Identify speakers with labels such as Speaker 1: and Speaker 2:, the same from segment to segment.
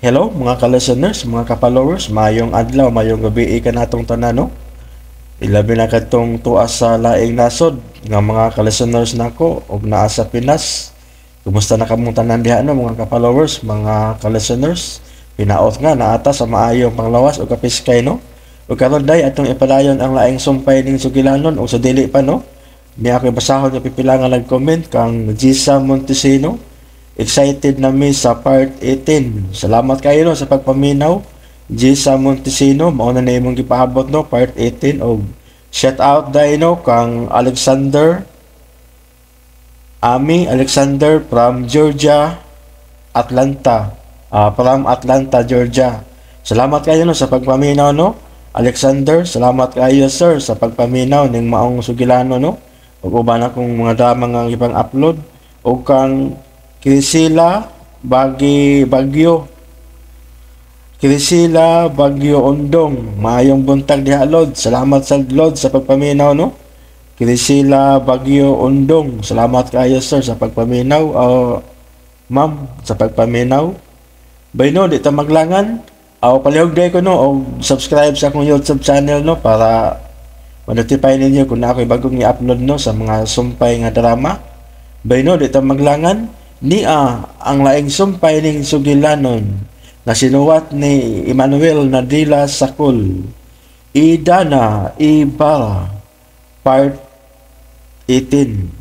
Speaker 1: Hello mga ka-listeners, mga ka-followers, mayong adlaw, mayong gabi kanatong tanan, no? Ilabi na kadtong tuas sa laing nasod nga mga ka-listeners nako og naa sa Pinas. Kumusta na kamong tanan diha, no, mga ka-followers, mga ka-listeners? Pinaot nga naata sa maayong panglawas o kapiskay, no? Ug karon day atong ipadayon ang laing sumpay ning sugilanon og sa dili pa, no? Ni ako basahon nga pipila nga nag-comment kang Gisa Montesino. Excited na mi sa part 18. Salamat kayo, no, sa pagpaminaw. Gisa Montesino, mao na na imong gipaabot, no, part 18. Og shout out dai, no, kang Alexander Ami Alexander from Georgia, Atlanta. From Atlanta, Georgia. Salamat kayo, no, sa pagpaminaw, no. Alexander, salamat kayo, sir, sa pagpaminaw ning maong sugilano, no. Ug uban akong mga drama nga gipang upload. Og kang Crisila Bagi Bagyo. Crisila Bagyo Ondong, maayong buntag diha, Lord. Salamat sa Lord sa pagpaminaw, no. Crisila Bagyo Ondong, salamat kayo, sir, sa pagpaminaw. Ma'am, sa pagpaminaw. Bayno, di ta maglangan. Aw palihog day ko, no, og subscribe sa akong YouTube channel, no, para ma-notify ninyo kung na ako'y bagong i-upload, no, sa mga sumpay nga drama. Bayno, di ta maglangan. Nia ang laing sumpay ning sugilanon na sinuwat ni Emmanuel Nadila Sakul. Idana Ibarra, Part 18.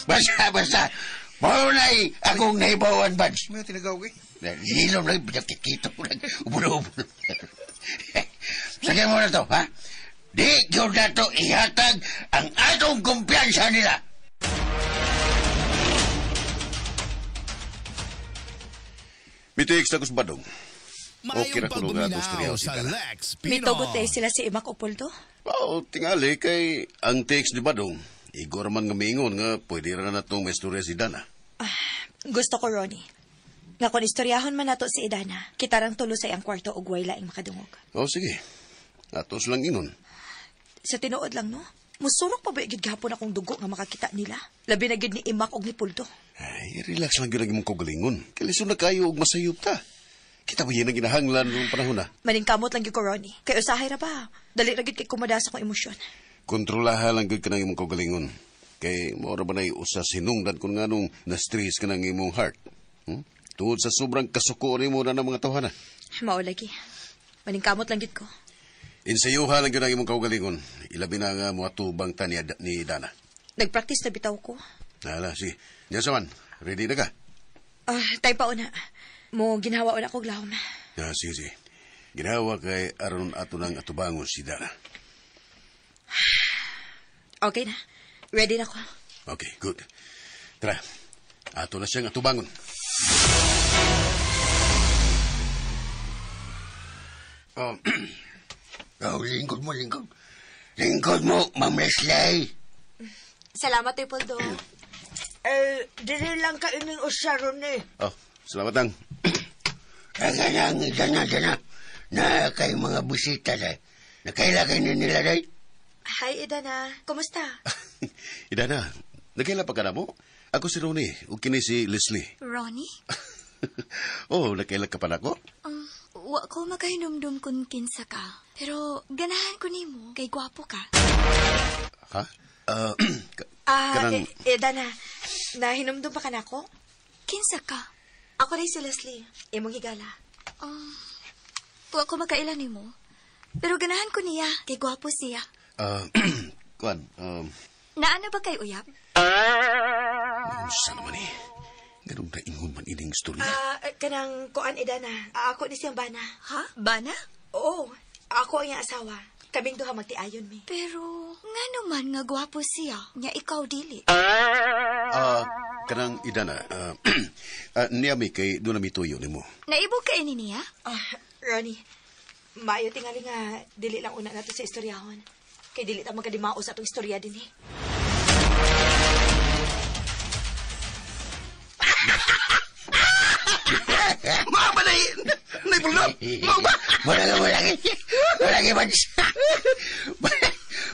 Speaker 2: Basta, basta. Maunay akong nahibawan, Bads.
Speaker 3: May tinagaw eh.
Speaker 2: Hilom lang, pinakikita ko lang. Ubulo-ubulo. Sige mo na to, ha? Di yun na to ihatag ang atong kumpiyansa nila.
Speaker 3: Mitiks na kusbadong. Okay
Speaker 4: Maayong
Speaker 3: ra kuno nga atong
Speaker 4: pagbuminaw
Speaker 3: istorya
Speaker 4: sa
Speaker 3: si Dana.
Speaker 4: Lex
Speaker 5: Mitugot
Speaker 4: Pino.
Speaker 5: eh sila si Imak Opoldo.
Speaker 3: Oo, tingali kay ang text ni Badong. Igor man nga miingon nga pwede ra na natong maistorya si Dana.
Speaker 5: Gusto ko, Ronnie. Nga kung istoryahon man nato si Idana, kitarang tulo sa iyang kwarto og way laing makadungog.
Speaker 3: Oo, sige. Atos lang ingon.
Speaker 5: Sa tinuod lang, no? Musurok pa ba gid gihapon akong dugo nga makakita nila? Labi na gid ni Imak og ni Puldo.
Speaker 3: Ay, relax lang gyud ang imong kaugalingon. Kay lisod na kayo og masayop ta. Kita ba yun ang ginahanglan noong panahon na?
Speaker 5: Maningkamot lang gyud ko, Ronnie. Kay usahay ra ba? Dali ra gyud kay kumada sa akong emosyon.
Speaker 3: Kontrolaha lang gyud ka ng imong kaugalingon. Kay mao ra ba na'y usa sinungdan kung nganong na-stress ka ng imong heart. Tungod sa sobrang kasuko nimo na ng mga tawhana.
Speaker 5: Mao lagi. Maningkamot lang gyud ko.
Speaker 3: Insayuha lang gyud ang imong kaugalingon. Ilabi na nga moatubang ta ni Dana.
Speaker 5: Nagpractice na bitaw ko.
Speaker 3: Hala, sige. Diyan sa man, ready na ka?
Speaker 5: Tayo pa una. Mo ginhawa una ko glahom.
Speaker 3: Ah, sige, sige. Ginawa kay aron ato nang atubangon si Dana.
Speaker 5: Okay na. Ready na ko.
Speaker 3: Okay, good. Tara, ato na siyang atubangon. Oh,
Speaker 2: Oh, lingkod mo, lingkod. Lingkod mo, Ma'am Leslie.
Speaker 5: Salamat, Poldo.
Speaker 6: Eh, dili lang ka ining usaron eh.
Speaker 3: Oh, salamat lang.
Speaker 2: Teka lang, dana, dana. Na kay mga busita day. Nakaila kayo nila day.
Speaker 5: Hi, Idana. Kumusta?
Speaker 3: Idana, nagkaila pa ka na mo? Ako si Ronnie, ug kini si Leslie.
Speaker 7: Ronnie?
Speaker 3: Oh, nagkaila ka pa na ko?
Speaker 7: Wa ko makahinumdum kung kinsa ka. Pero ganahan ko nimo kay gwapo ka.
Speaker 3: Ha? Kanang
Speaker 5: Idana, nahinumdum pa ka na ako?
Speaker 7: Kinsa ka?
Speaker 5: Ako rin si Leslie, imong higala.
Speaker 7: Wa ko makaila nimo. Pero ganahan ko niya kay gwapo siya.
Speaker 3: Kuan,
Speaker 7: Naano ba kay uyab?
Speaker 3: Unsa naman eh? Ganun na ingon man ining istorya.
Speaker 5: Kanang kuan, Idana. Ako ni siyang bana.
Speaker 7: Ha? Bana?
Speaker 5: Oo, ako ang iyang asawa. Kaming duha magtiayon mi.
Speaker 7: Pero ngano man nga gwapo siya, nya ikaw dili.
Speaker 3: Kanang Idana, niya mi kay doon na mituyo nimo.
Speaker 7: Naibog ka ini niya?
Speaker 5: Ronnie, maayo tingali nga dili lang una nato sa istoryahon. Kay dili ta magkadimao sa atong istorya din eh.
Speaker 2: Mabalay!
Speaker 4: na ipulno. Mao ba?
Speaker 2: Wala ka, Mads.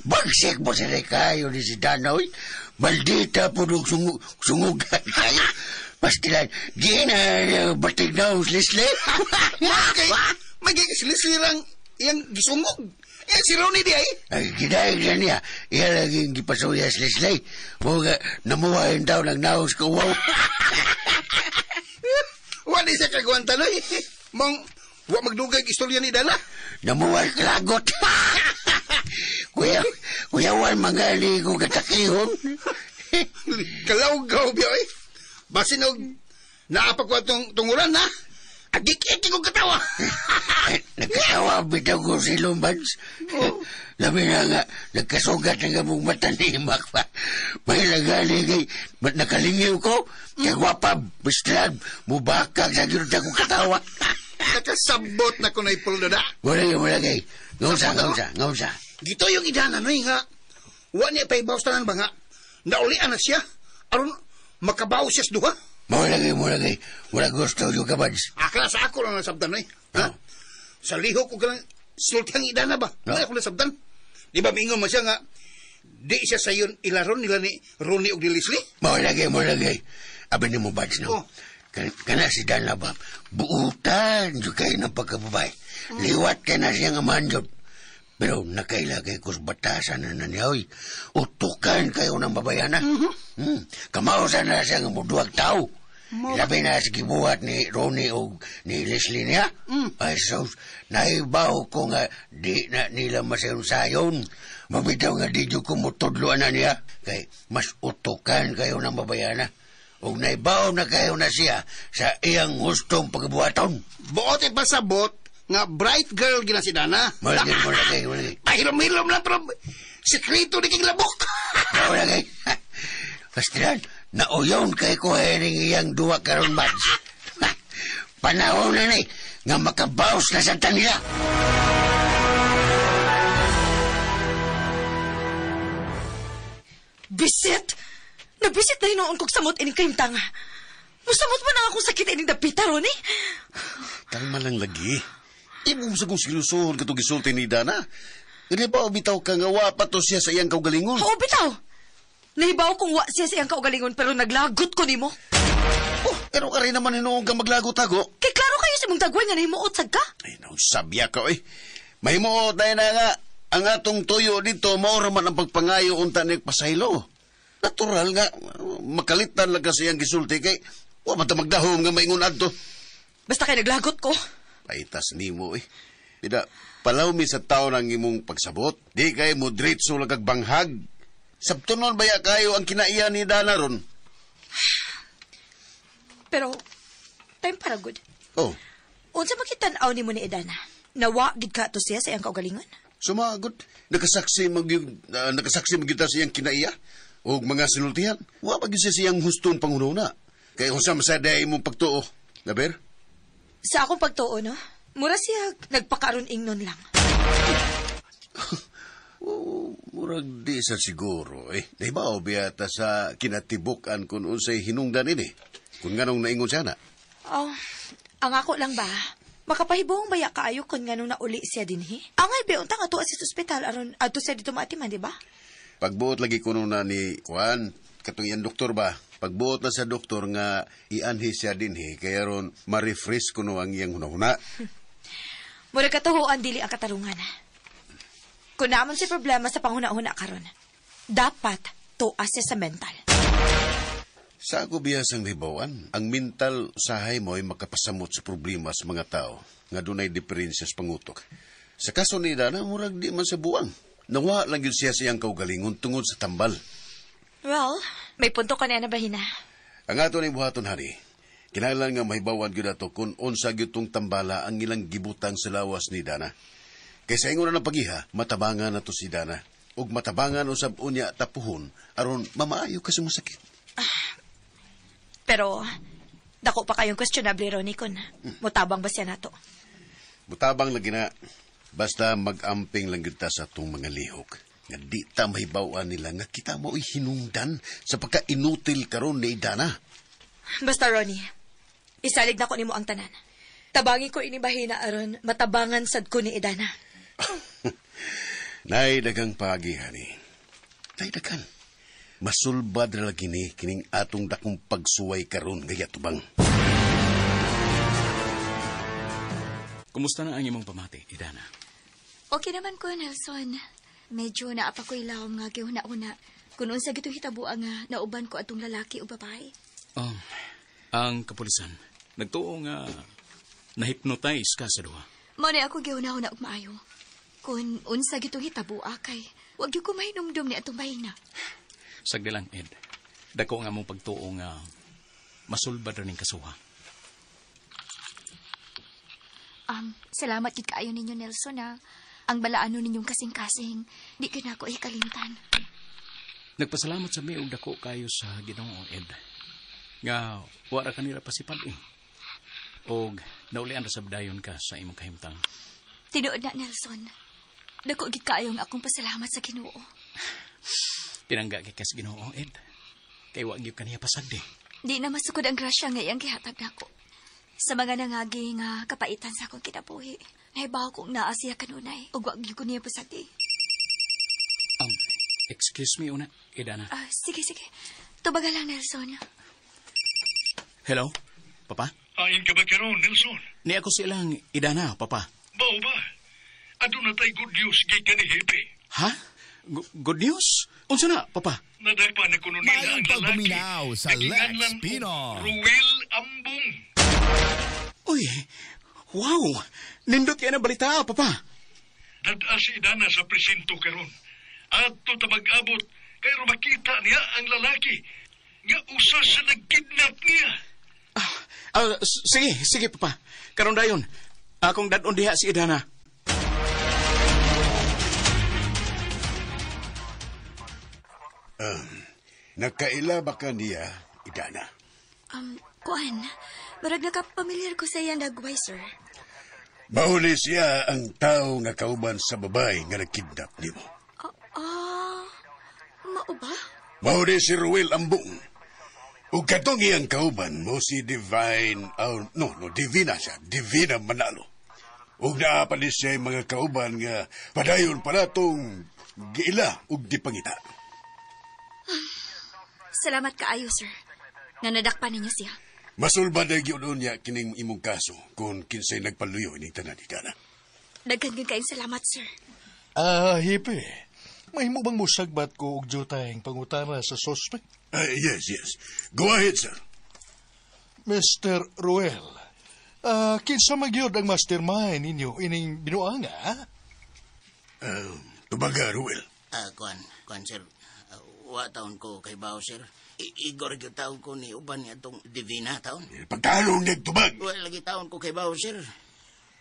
Speaker 2: Bagsik mo sa kayo ni si Dana, oy. Maldita po nung sungugan kayo. Pastilan, di na batig na Leslie.
Speaker 4: Kay, magiging silisirang iyang gisungog. Eh, si Ronnie di ay.
Speaker 2: Ay, ginayag na niya. Iya laging gipasuya si Leslie. Mga namuha yung tao ng naos ko, wow.
Speaker 4: Wala siya kagwanta, noy. Mong, wa magdugay istorya ni Dana.
Speaker 2: Namuha kalagot. Kuya Juan, mangali ko katakihon.
Speaker 4: Kalawgaw, biya, eh. Basin og naapa ko atong tunguran, ha? Agik-ik kong katawa.
Speaker 2: Nagkatawa, bitaw ko si Lumbads. Labi na nga, nagkasugat na nga mong mata ni Imak pa. May lagali kay, ba't nakalingiw ko? Kay gwapa, bistlan, mubakag sa ginod akong katawa.
Speaker 4: Nakasabot na ko na ipuldo na.
Speaker 2: Wala kay. Ngausa.
Speaker 4: Gito yung idana, noy nga. Wa niya pa ibaw tanan ba nga? Naulian na siya. Aron, makabaw siya sa duha.
Speaker 2: Mula kay. Wala gusto yung kabads.
Speaker 4: Akala sa ako lang nasabdan, noy. Ha? Sa lihok ko ka lang, sultang idana ba?
Speaker 2: No.
Speaker 4: Wala ako nasabdan. Di ba mingon man siya nga, di siya sayon ilaron nila ni Ronnie og ni Leslie?
Speaker 2: Mula kay. Abi ni mo, Bads, no?
Speaker 4: Oh.
Speaker 2: Kana si Dana ba? Buutan yung kayo ng pagkababay. Liwat ka na siya nga man yun. Pero nakailagay ko sa batasan na niya, oy. Utukan kayo ng babayana. Kamausan na siya nga muduag tao. Labi na sa gibuhat ni Ronnie o ni Leslie niya. Ay, so, naibaw ko nga di na nila masayon-sayon. Mabitaw nga di ko mutudloan na niya. Kay mas utukan kayo ng babayana. O naibaw na kayo na siya sa iyang gustong pagbuhaton.
Speaker 4: Buot ipasabot nga bright girl gina si Dana.
Speaker 2: Malagi.
Speaker 4: Ay, hilom-hilom lang pero sekreto ni king labok.
Speaker 2: Malagi. Pastilan, nauyon kay ko hiring iyang duwa karon Mads. Panahon na ni, nga makabaos na sa tanila.
Speaker 5: Bisit! Nabisit na hinoon kog samot ining kahimtanga. Musamot man ang akong sakit ining dapita, Ronnie.
Speaker 3: Kalma lang lagi. Imo sa kong silusuhon katong gisulti ni Dana. Hindi ba bitaw ka nga wa pa to siya sa iyang kaugalingon?
Speaker 5: Oo, bitaw! Nahibaw kong wa siya sa iyang kaugalingon pero naglagot ko nimo.
Speaker 3: Oh, pero ka rin naman hinuong ka maglagot-tago.
Speaker 5: Kay klaro kayo sa mong dagway nga nahimuot sad ka.
Speaker 3: Ay, nausabya ka, oy. Mahimuot na na nga. Ang atong tuyo dito, maura man ang pagpangayo unta ni pasaylo. Natural nga, makalitan lang kasi ang gisulti kay wa man ta magdahom nga maingon adto.
Speaker 5: Basta kay naglagot ko.
Speaker 3: Paitas nimo eh. Bida, palaw mi sa tao ng imong pagsabot. Di kay mo diretso lang kag banghag. Sabtunon baya kayo ang kinaiya ni Dana ron?
Speaker 5: Pero, time para good.
Speaker 3: Oh.
Speaker 5: Unsa makitan-aw nimo ni Edana? Nawa gid ka to siya sa iyang kaugalingon?
Speaker 3: Sumagod. Nakasaksi magyud ta sa iyang kinaiya og mga sinultihan. Wa pa gyud siya siyang hustong panghunahuna. Kay unsa man sa day imong pagtuo, Naber?
Speaker 5: Sa akong pagtuo, no? Mura siya nagpakaron ingnon lang.
Speaker 3: Oh, murag di sa siguro eh. Nahibaw biyata sa kinatibuk-an kung unsay hinungdan ini. Kung nganong naingon siya na.
Speaker 5: Oh, ang ako lang ba? Makapahibong baya kaayo kung nganong nauli siya dinhi? Angay be unta nga tuwa siya sa ospital aron adto siya dito maatiman, di ba?
Speaker 3: Pagbuot lagi kuno na ni Juan, katong iyang doktor ba? Pagbuot na sa doktor nga ianhi siya dinhi kaya ron ma-refresh kuno ang iyang hunahuna.
Speaker 5: Mura katuhuan dili ang katarungan. Kung naman si problema sa panghuna-huna karon, dapat tuwa siya sa mental.
Speaker 3: Sa ako biyasang hibawan, ang mental sahay mo ay makapasamot sa problema sa mga tao nga dunay diferensya sa pangutok. Sa kaso ni Dana, murag di man sa buwang. Nawa lang yun siya sa iyang kaugalingon tungod sa tambal.
Speaker 5: Well, may punto ka na na bahina.
Speaker 3: Ang ato ni buhaton, hari, kinahanglan nga mahibawan gyud ato kung unsa gyud tong tambala ang ilang gibutang sa lawas ni Dana. Kay sa ingon na ng pagiha, matabangan na to si Dana. Ug matabangan usab unya tapuhon aron mamaayo kasi masakit.
Speaker 5: Pero, dako pa kayong questionable, Ronnie, kun mutabang ba siya nato?
Speaker 3: Mutabang lagi na. Basta mag-amping lang gyud ta sa atong mga lihok. Nga di ta mahibaw-an nila nga kita mo'y hinungdan sa pagka-inutil karon ni Dana.
Speaker 5: Basta, Ronnie, isalig na ko nimo ang tanan. Tabangi ko ini bahina aron matabangan sad ko ni Idana.
Speaker 3: Nay dagang pagi, honey. Nay dagan. Masulbad ra lagi ni kining atong dakong pagsuway karon nga yatubang.
Speaker 8: Kumusta na ang imong pamati, Idana?
Speaker 7: Okay naman ko, Nelson. Medyo naapa ko ilawom nga gihuna-una. Kung unsa gito hitabo nga nauban ko atong lalaki o babae.
Speaker 8: Ang kapulisan, nagtuo nga na-hypnotize ka sa duha.
Speaker 7: Mao na ako gihuna-una og maayo. Kung unsa gito hitabo kay wag gyud ko mahinumdum ni atong bahina.
Speaker 8: Sagdi lang, Ed. Dako nga mong pagtuo nga masulbad ra ning kasuha.
Speaker 7: Salamat gid kaayo ninyo, Nelson, ha. Ang balaano ninyong kasing-kasing, di gyud nako ikalimtan.
Speaker 8: Nagpasalamat sa mi og dako kayo sa Ginoo, Ed. Nga wara kanila pasipad eh. Og naulian ra sab dayon ka sa imong kahimtang.
Speaker 7: Tinuod na, Nelson. Dako gid kaayo ang akong pasalamat sa Ginoo.
Speaker 8: Pinangga kay kas Ginoo, Ed. Kay wa gyud kaniya pasagdi.
Speaker 7: Di na masukod ang grasya nga iyang gihatag nako. Sa mga nangagi nga kapaitan sa akong kinabuhi, nahibaw kong naa siya kanunay ug wa gyud ko niya pasagdi.
Speaker 8: Excuse me una, Idana.
Speaker 7: Sige, sige. Tubaga lang, Nelson.
Speaker 8: Hello, Papa?
Speaker 9: Ain ka ba karon, Nelson?
Speaker 8: Ni ako silang Idana, Papa.
Speaker 9: Bao ba? Aduna tay good news gikan ni Hepe.
Speaker 8: Ha? Good news? Unsa na, Papa?
Speaker 9: Nadagpa na kuno nila ang
Speaker 10: Maayong
Speaker 9: lalaki.
Speaker 10: pagduminaw sa Lex
Speaker 9: Naginganlan og
Speaker 10: Pino.
Speaker 9: Ruel Ambong.
Speaker 8: Uy, wow! Nindot kaya na balita, Papa.
Speaker 9: Dad-a si Idana sa presinto karon. Adto ta mag-abot kay makita niya ang lalaki nga usa sa nagkidnap niya.
Speaker 8: Sige, sige, Papa. Karon dayon, akong dad-on diha si Idana.
Speaker 3: Nakaila ba ka niya, Idana?
Speaker 7: Kuan, marag nakapamilyar ko sa iya nagway, sir.
Speaker 3: Mahuli siya ang tao nga kauban sa babae nga nagkidnap nimo.
Speaker 7: Mao ba?
Speaker 3: Mahuli si Ruel Ambong. Ug katong iyang kauban mo si Divine, oh, no, Divina siya, Divina Manalo. Ug naa pa ni siya mga kauban nga padayon pa natong giila ug gipangita.
Speaker 7: Salamat kaayo, sir. Nga nadakpan ninyo siya.
Speaker 3: Masulbad na gyud niya kining imong kaso kung kinsay nagpaluyo ining tanan ni Dana.
Speaker 7: Daghan gyud kayong salamat, sir.
Speaker 11: Hipe. Mahimo bang musagbat ko og jutayng pangutana sa suspect?
Speaker 3: Yes, yes. Go ahead, sir.
Speaker 11: Mr. Ruel, kinsa man gyud ang mastermind ninyo ining binuanga, ha?
Speaker 3: Tubaga, Ruel.
Speaker 2: Kuan, sir. Wa taon ko kay Bao, sir. Igor gyud taon ko ni uban ni atong Divina taon.
Speaker 3: Pagkalong nagtubag.
Speaker 2: Wa lagi taon ko kay Bao, sir.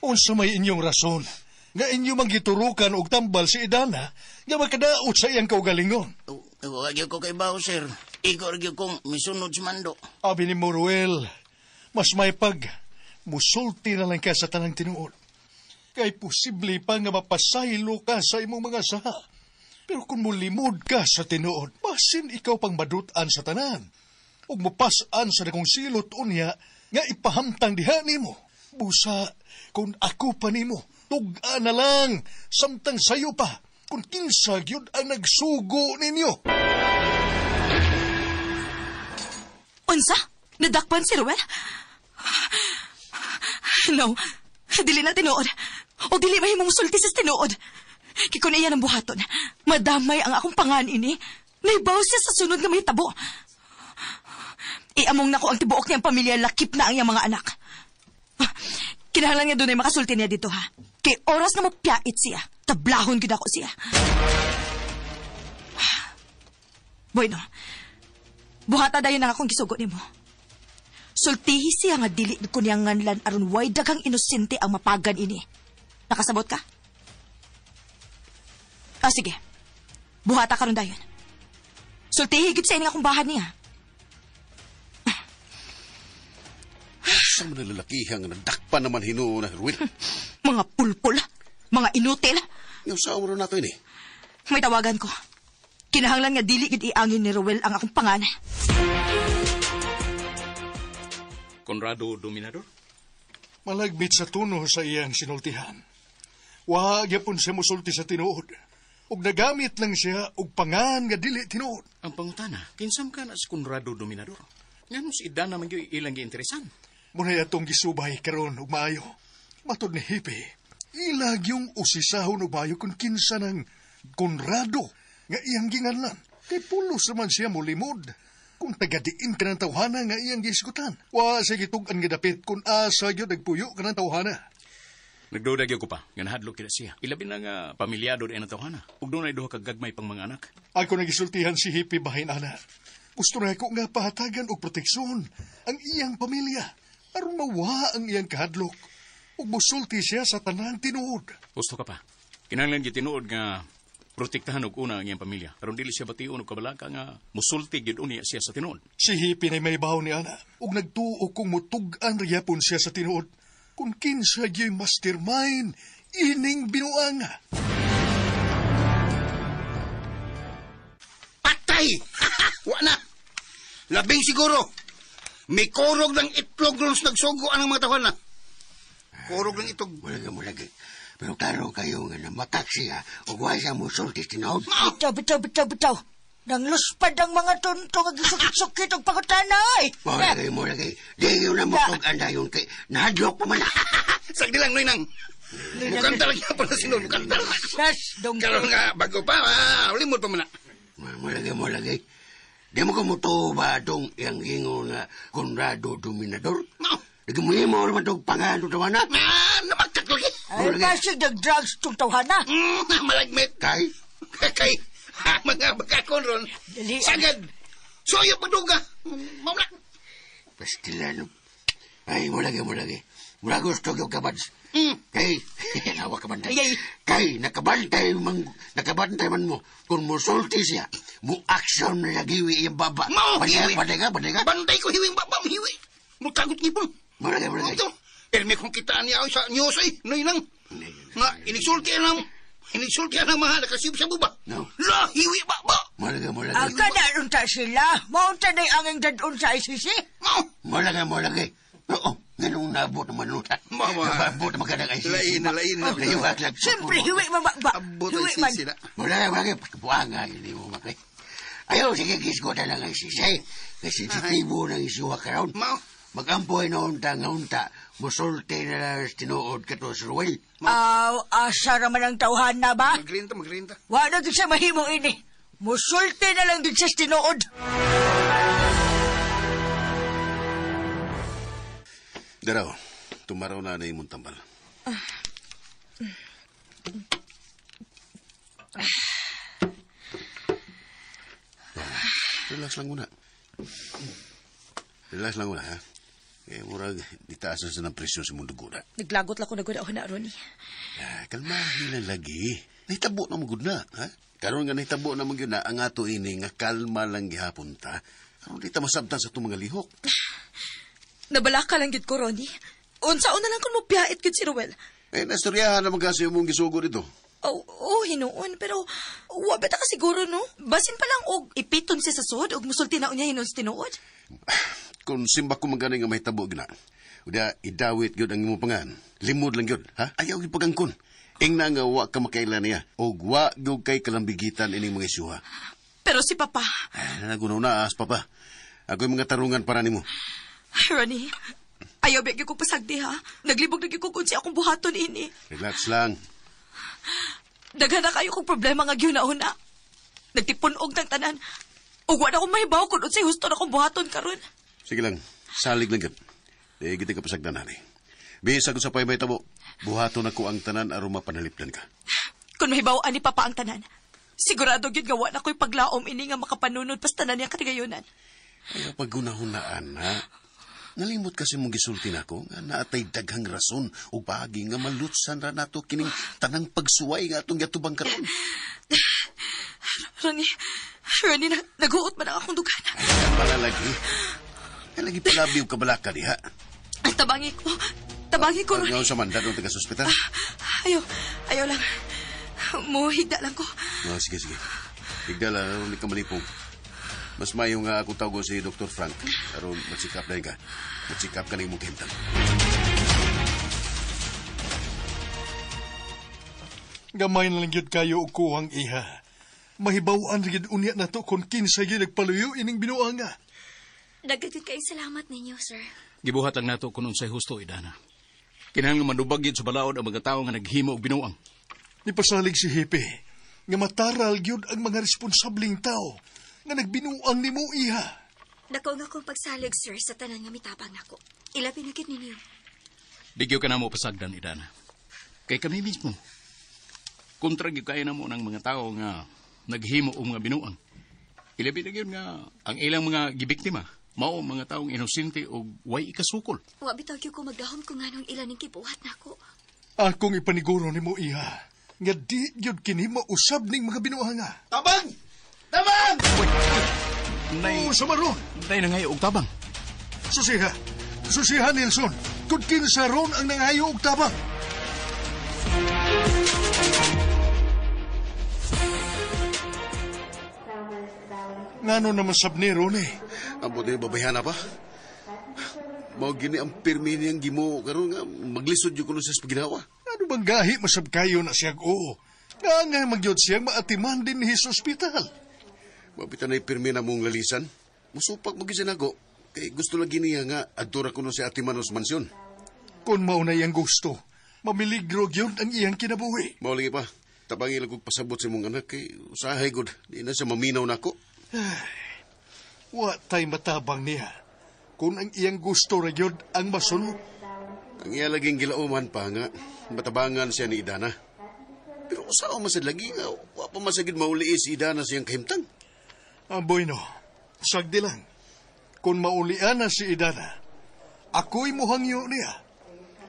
Speaker 11: Unsa may inyong rason nga inyo mang giturukan og tambal si Idana nga makadaot sa iyang kaugalingon?
Speaker 2: Wa gyud ko kay Bao, sir. Igor gyud kong misunod sa mando.
Speaker 11: Abi ni mo, Ruel, mas may pag musulti na lang ka sa tanang tinuod. Kay posible pa nga mapasaylo ka sa imong mga saha. Pero kung mulimod ka sa tinuod, basin ikaw pang madut-an sa tanan. Ug mupas-an sa dakong silot unya nga ipahamtang diha nimo. Busa, kung ako pa nimo, tug-a na lang, samtang sayo pa, kung kinsa gyud ang nagsugo ninyo.
Speaker 5: Unsa? Nadakpan si Ruel? No, dili na tinuod. O dili mahimong sulti sa tinuod. Kikon iya ng buhaton. Madamay ang akong pangan ini. Naibaw siya sa sunod nga mahitabo. Iamong nako ang tibuok niyang pamilya, lakip na ang iyang mga anak. Kinahanglan nga dunay makasulti niya dito, ha? Kay oras na mapiyait siya, tablahon gyud ako siya. Bueno, buhata dayon ang akong gisugo nimo. Sultihi siya nga dili ko niya nganlan aron way daghang inosente ang mapagan ini. Nakasabot ka? Sige. Buhata karon dayon. Sultihi gyud sa ining akong bahan niya.
Speaker 3: Sa mga lalakihan nga nadakpan naman hinuon na Ruel.
Speaker 5: Mga pulpul, mga inutil.
Speaker 3: Yung sa umro nato ini.
Speaker 5: May tawagan ko. Kinahanglan nga dili gid iangin ni Ruel ang akong pangan.
Speaker 8: Conrado Dominador?
Speaker 11: Malagmit sa tuno sa iyang sinultihan. Wa gyapon siya musulti sa tinuod. Ug nagamit lang siya og pangan nga dili tinuod.
Speaker 8: Ang pangutana, kinsam ka na si Conrado Dominador? Nganong si Idana man gyud ilang giinteresan?
Speaker 11: Muna'y atong gisubay karon og maayo. Matod ni Hippie, ilag yung usisahon og maayo kung kinsa ng Conrado nga iyang ginganlan. Kay pulos naman siya molimod. Kung tagadiin ka ng tawhana nga iyang gisgutan. Wa siya gitug-an nga dapit kung asa gyud nagpuyo ka ng tawhana.
Speaker 8: Nagduda gyud ko pa, nga nahadlok kila siya. Ilabi na nga pamilyado din ang tawhana. Ug dunay duha ka gagmay pang mga anak.
Speaker 11: Ako nagisultihan si Hippie bahin ana. Gusto na ko nga pahatagan og proteksyon ang iyang pamilya aron mawa ang iyang kahadlok. Ug musulti siya sa tanang tinuod.
Speaker 8: Gusto ka pa. Kinahanglan gyud tinuod nga protektahan og una ang iyang pamilya. Aron dili siya bation og kabalaka nga musulti gyud unya siya sa tinuod.
Speaker 11: Si Hippie na may baw ni ana ug nagtuo kung mutug-an ra siya sa tinuod. Kung kinsa gyud mastermind ining binuanga.
Speaker 4: Patay! Wa na! Labing siguro. May korog ng itlog ron sa nagsugo ang mga tawhan na. Korog ng itlog.
Speaker 2: Mulaga, mulaga. Pero klaro kayo nga namakak siya o wa siya musulti tinuod.
Speaker 6: Bitaw, bitaw, bitaw, bitaw. Nangluspad ang mga tonto nga gisukit-sukit og pangutana ay.
Speaker 2: Mulaga, mulaga. Di yun na mutug-an dayon kay nahadlok pa man.
Speaker 4: Sagdi lang, Noy nang. Mukhang talaga pa na sinod. Mukhang talaga.
Speaker 6: Nas, dong.
Speaker 4: Karon nga, bago pa, limod pa man na.
Speaker 2: Mulaga, mulaga. Di mo kamuto ba itong iyang ingon nga Conrado Dominador?
Speaker 4: No.
Speaker 2: Nagmuhimo naman itong pangano tawana.
Speaker 4: Ah, namakak lagi.
Speaker 6: Ay, basig nag-drugs tong tawhana.
Speaker 4: Malagmit.
Speaker 2: Kay?
Speaker 4: Kay, mga bakakon ron.
Speaker 6: Dali.
Speaker 4: Sagad. Soyo paduga. Mauna.
Speaker 2: Pastila, no? Ay, mulagi, mulagi. Mula gusto yung kabads. Kay, nawa kabantay.
Speaker 6: Ay, ay.
Speaker 2: Kay, nakabantay man mo. Kung musulti siya, mu action na nagiwi iyang baba.
Speaker 4: Mao,
Speaker 2: Bantay,
Speaker 4: hiwi.
Speaker 2: bantay ka, bantay ka.
Speaker 4: Bantay ko hiwing baba, hiwi. Mutagot ngipon.
Speaker 2: Mulagi, mulagi.
Speaker 4: Ito. Pero may kung kitaan niya sa news ay, noy nang. Nga, inigsulti na mga nakasib sa buba.
Speaker 2: No.
Speaker 4: La, hiwi baba.
Speaker 2: Mulagi, mulagi.
Speaker 6: Aga na unta sila. Maunta na ang dadon sa ICC.
Speaker 4: Mao.
Speaker 2: Mulagi, mulagi. Oo, ganun nabot naman nuta.
Speaker 4: Mama.
Speaker 2: Nabot naman ka ng ICC.
Speaker 4: Lain na, lain na.
Speaker 2: Layuhak lang.
Speaker 6: Siyempre, hiwi man ba?
Speaker 4: Abot
Speaker 6: Hiwi
Speaker 4: ang
Speaker 6: man.
Speaker 4: sisi na.
Speaker 2: Mulagi, mulagi. Buanga, hindi mo makay. Ayaw, sige, kisgo na lang ICC. Kasi sensitibo ng isuwa karon.
Speaker 4: Mao.
Speaker 2: Magampoy na unta nga unta, musulti na lang sa tinuod ka to sa Ruel.
Speaker 6: Aw, asa raman ang tawhana ba?
Speaker 4: Magrinta, magrinta.
Speaker 6: Wa na gid siya mahimo ini. Musulti na lang gid siya sa tinuod.
Speaker 3: Daraw, tumaraw na na imong tambal. Relax lang muna. Relax lang muna, ha? Eh, murag, ditaas na sa ng presyon sa mundo guna.
Speaker 5: Naglagot lang ko naguna na, Ronnie.
Speaker 3: Ah, kalmahin lang lagi. Nahitabo na mo gud na, ha? Karon nga nahitabo na mo gyud na ang ato ini nga kalma lang gihapon ta. Karon di ta masabtan sa itong mga lihok.
Speaker 5: Nabalaka lang gid ko, Ronnie. Unsa una lang kung mupiyait gid si Ruel.
Speaker 3: Eh, nastoryahan naman kasi yung mong gisugo dito.
Speaker 5: Oh, oh, hinuon, pero wa ba ta ka siguro, no? Basin pa lang og ipiton siya sa sud og musulti na unya hinuon sa tinuod.
Speaker 3: Kung simba ko magani nga mahitabo gina, uda idawit gyud ang imong pangan. Limod lang gyud, ha? Ayaw gyud pagangkon. Ingna nga wa ka makaila niya og wa gyud kay kalambigitan ining mga isyuha.
Speaker 5: Pero si Papa,
Speaker 3: Ay, nagunaw na as papa. Ako'y mga tarungan para nimo.
Speaker 5: Ay, Ronnie, ayaw ba gyud ko pasagdi, ha? Naglibog na gyud ko kung si akong buhaton ini.
Speaker 3: Relax lang.
Speaker 5: Daghan na kayo kong problema nga gyud-una. Nagtipon-og ng tanan. Ug wa na akong mahibaw kung unsay husto na akong buhaton karon.
Speaker 3: Sige lang, salig lang gyud. Di gid ka pasagdan ani. Bisag sa pay may tabo, buhaton ako ang tanan aron mapanalipdan ka.
Speaker 5: Kung mahibaw ani Papa ang tanan, sigurado gyud nga wa na ko'y paglaom ini nga makapanunod pas tanan niya katigayonan.
Speaker 3: Ayaw paggunahunaan, ha? Nalimot kasi mong gisulti nako nga naatay daghang rason o paagi nga malutsan ra nato kining tanang pagsuway nga atong giatubang karon.
Speaker 5: Ronnie, naghuot man ang akong dugan.
Speaker 3: Ay, pala lagi. Ay, lagi palabi og kabalaka diha.
Speaker 5: Ay, tabangi ko. Tabangi ko, Ronnie.
Speaker 3: Ngayon sa mandat ng taga sa ospital.
Speaker 5: Ayaw lang. Muhigda lang ko.
Speaker 3: Oh, sige, sige. Higda lang, aron di ka malipong. Mas mayo nga akong tawgon si Dr. Frank. Aron matsikap na ka. Matsikap ka na imong kahimtang.
Speaker 11: Gamay na lang gyud kayo og kuhang iha. Mahibaw-an ra gyud unya nato kung kinsa gyud nagpaluyo ining binuanga.
Speaker 7: Daghan gyud kayong salamat ninyo, sir.
Speaker 8: Gibuhat lang nato kung unsay husto, Idana. Kinahanglan manubag gyud sa balaod ang mga tawo nga naghimo og binuang.
Speaker 11: Nipasalig si Hepe nga mataral gyud ang mga responsabling tao nga nagbinuang nimo iha.
Speaker 7: Dako nga akong pagsalig, sir, sa tanan nga mitabang nako. Ilabi na gyud ninyo.
Speaker 8: Di gyud ka namo pasagdan, Idana. Kay kami mismo. Kontra gyud kayo namo ng mga tao nga naghimo og mga binuang. Ilabi na gyud nga ang ilang mga gibiktima mao ang mga taong inosente og way ikasukol.
Speaker 7: Wa bitaw gyud ko magdahom kung nganong ilan ning gibuhat nako.
Speaker 11: Akong ipaniguro nimo iha nga di gyud kini mausab ning mga binuanga.
Speaker 4: Tabang! Tabang!
Speaker 8: Nay,
Speaker 11: Oh, sa maron.
Speaker 8: nay nangayo og tabang.
Speaker 11: Susiha. Susiha, Nelson. Kung kinsa ron ang nangayo og tabang. Ngano naman sab ni Ronnie?
Speaker 3: Ambot ni babayhana pa. Mao gini ang pirmi niyang gimo karon nga maglisod jud kuno sa paginawa.
Speaker 11: Ano bang gahi masab kayo na siyag oo? Nga nga magyod siyang maatiman din ni sa ospital.
Speaker 3: Mapita na pirmi na mong lalisan. Musupak mo gyud siya nako. Kay gusto lagi niya nga adto ra kuno si Atimanos mansyon.
Speaker 11: Kung mauna iyang gusto, mamiligro gyud ang iyang kinabuhi.
Speaker 3: Mao lagi pa. Tabangi lang kog pasabot sa imong anak kay usahay gud. Di na siya maminaw nako.
Speaker 11: Wa tay matabang niya. Kung ang iyang gusto ra gyud ang masunod.
Speaker 3: Ang iya laging gilauman pa nga matabangan siya ni Idana. Pero usaw man sad lagi nga wa pa man sad mauli si Idana siyang kahimtang.
Speaker 11: Amboy no, sagdi lang. Kung maulian na si Idana, ako'y muhangyo niya.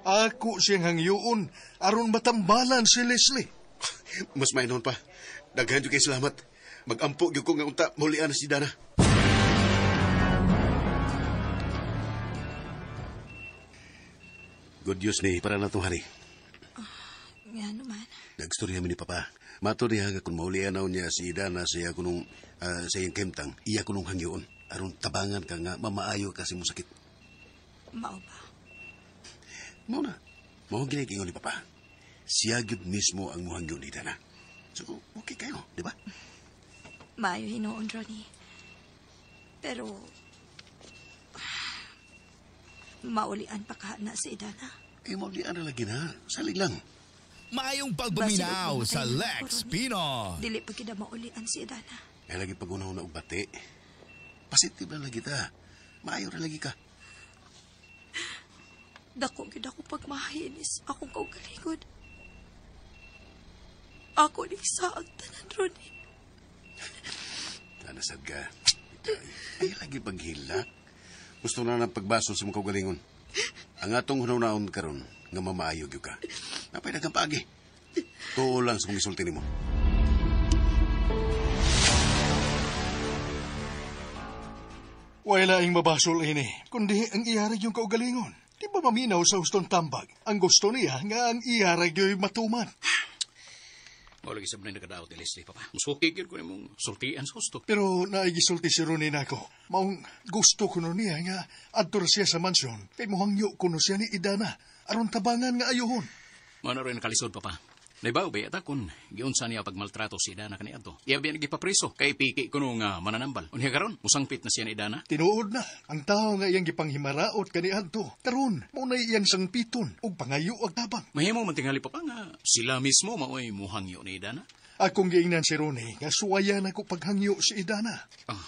Speaker 11: Ako siyang hangyoon aron matambalan si Leslie.
Speaker 3: Mas mainon pa. Daghan jud kay salamat. Magampo gyud ko nga unta maulian na si Idana. Good news ni para na itong hari.
Speaker 5: Nga naman.
Speaker 3: Nagstorya mi ni Papa. Mato niya nga kung maulian na niya si Idana sa iya kunong sa iyang kemtang, iya kunong hangyoon. Aron tabangan ka nga mamaayo kasi mo sakit.
Speaker 5: Mao ba?
Speaker 3: Mao na. Mao gini ingon ni Papa. Siya gyud mismo ang muhangyo ni Idana. So, okay kayo, di ba?
Speaker 5: Maayo hinuon, Ronnie. Pero maulian pa ka na si Idana.
Speaker 3: Eh, maulian na lagi na. Salig lang.
Speaker 10: Maayong pagpaminaw sa Lex Pino.
Speaker 5: Dili pa kita maulian si Idana.
Speaker 3: Eh, lagi pag-unaw na og bati. Positive na lagi ta. Maayo ra lagi ka.
Speaker 5: Dako gid ako pagmahinis akong kaugalingon. Ako ni sa ang tanan, Ronnie.
Speaker 3: Tanasad ka. Ay, lagi paghilak. Gusto na ng pagbasol sa mong kaugalingon. Ang atong hunaw-naon karon nga mamaayo gyud ka. Napay daghang paagi. Tuo lang sa mong isulti nimo.
Speaker 11: Way laing mabasol ini, kundi ang iyarag yung kaugalingon. Di ba maminaw sa huston tambag? Ang gusto niya nga ang iyarag yung matuman.
Speaker 8: Mao lagi sab na nakadaot ni Leslie, Papa. Musuki gyud ko nimong sultian sa husto.
Speaker 11: Pero naigisulti si Ronnie nako. Maong gusto kuno niya nga adto ra siya sa mansyon kay muhangyo kuno siya ni Idana aron tabangan nga ayuhon.
Speaker 8: Mao na rin nakalisod, Papa. Naibaw ba yata kung giunsa niya pagmaltrato si Idana kaniadto. Iya biya gipapriso kay piki kuno nga mananambal. Unya karon musangpit na siya ni Idana.
Speaker 11: Tinuod na ang tao nga iyang gipanghimaraot kaniadto. Karon mao na iyang sangpiton ug pangayo og tabang.
Speaker 8: Mahimo man tingali, Papa, nga sila mismo maoy muhangyo ni Idana.
Speaker 11: Akong giingnan si Ronnie nga suwayan ako paghangyo si Idana.
Speaker 8: Ah,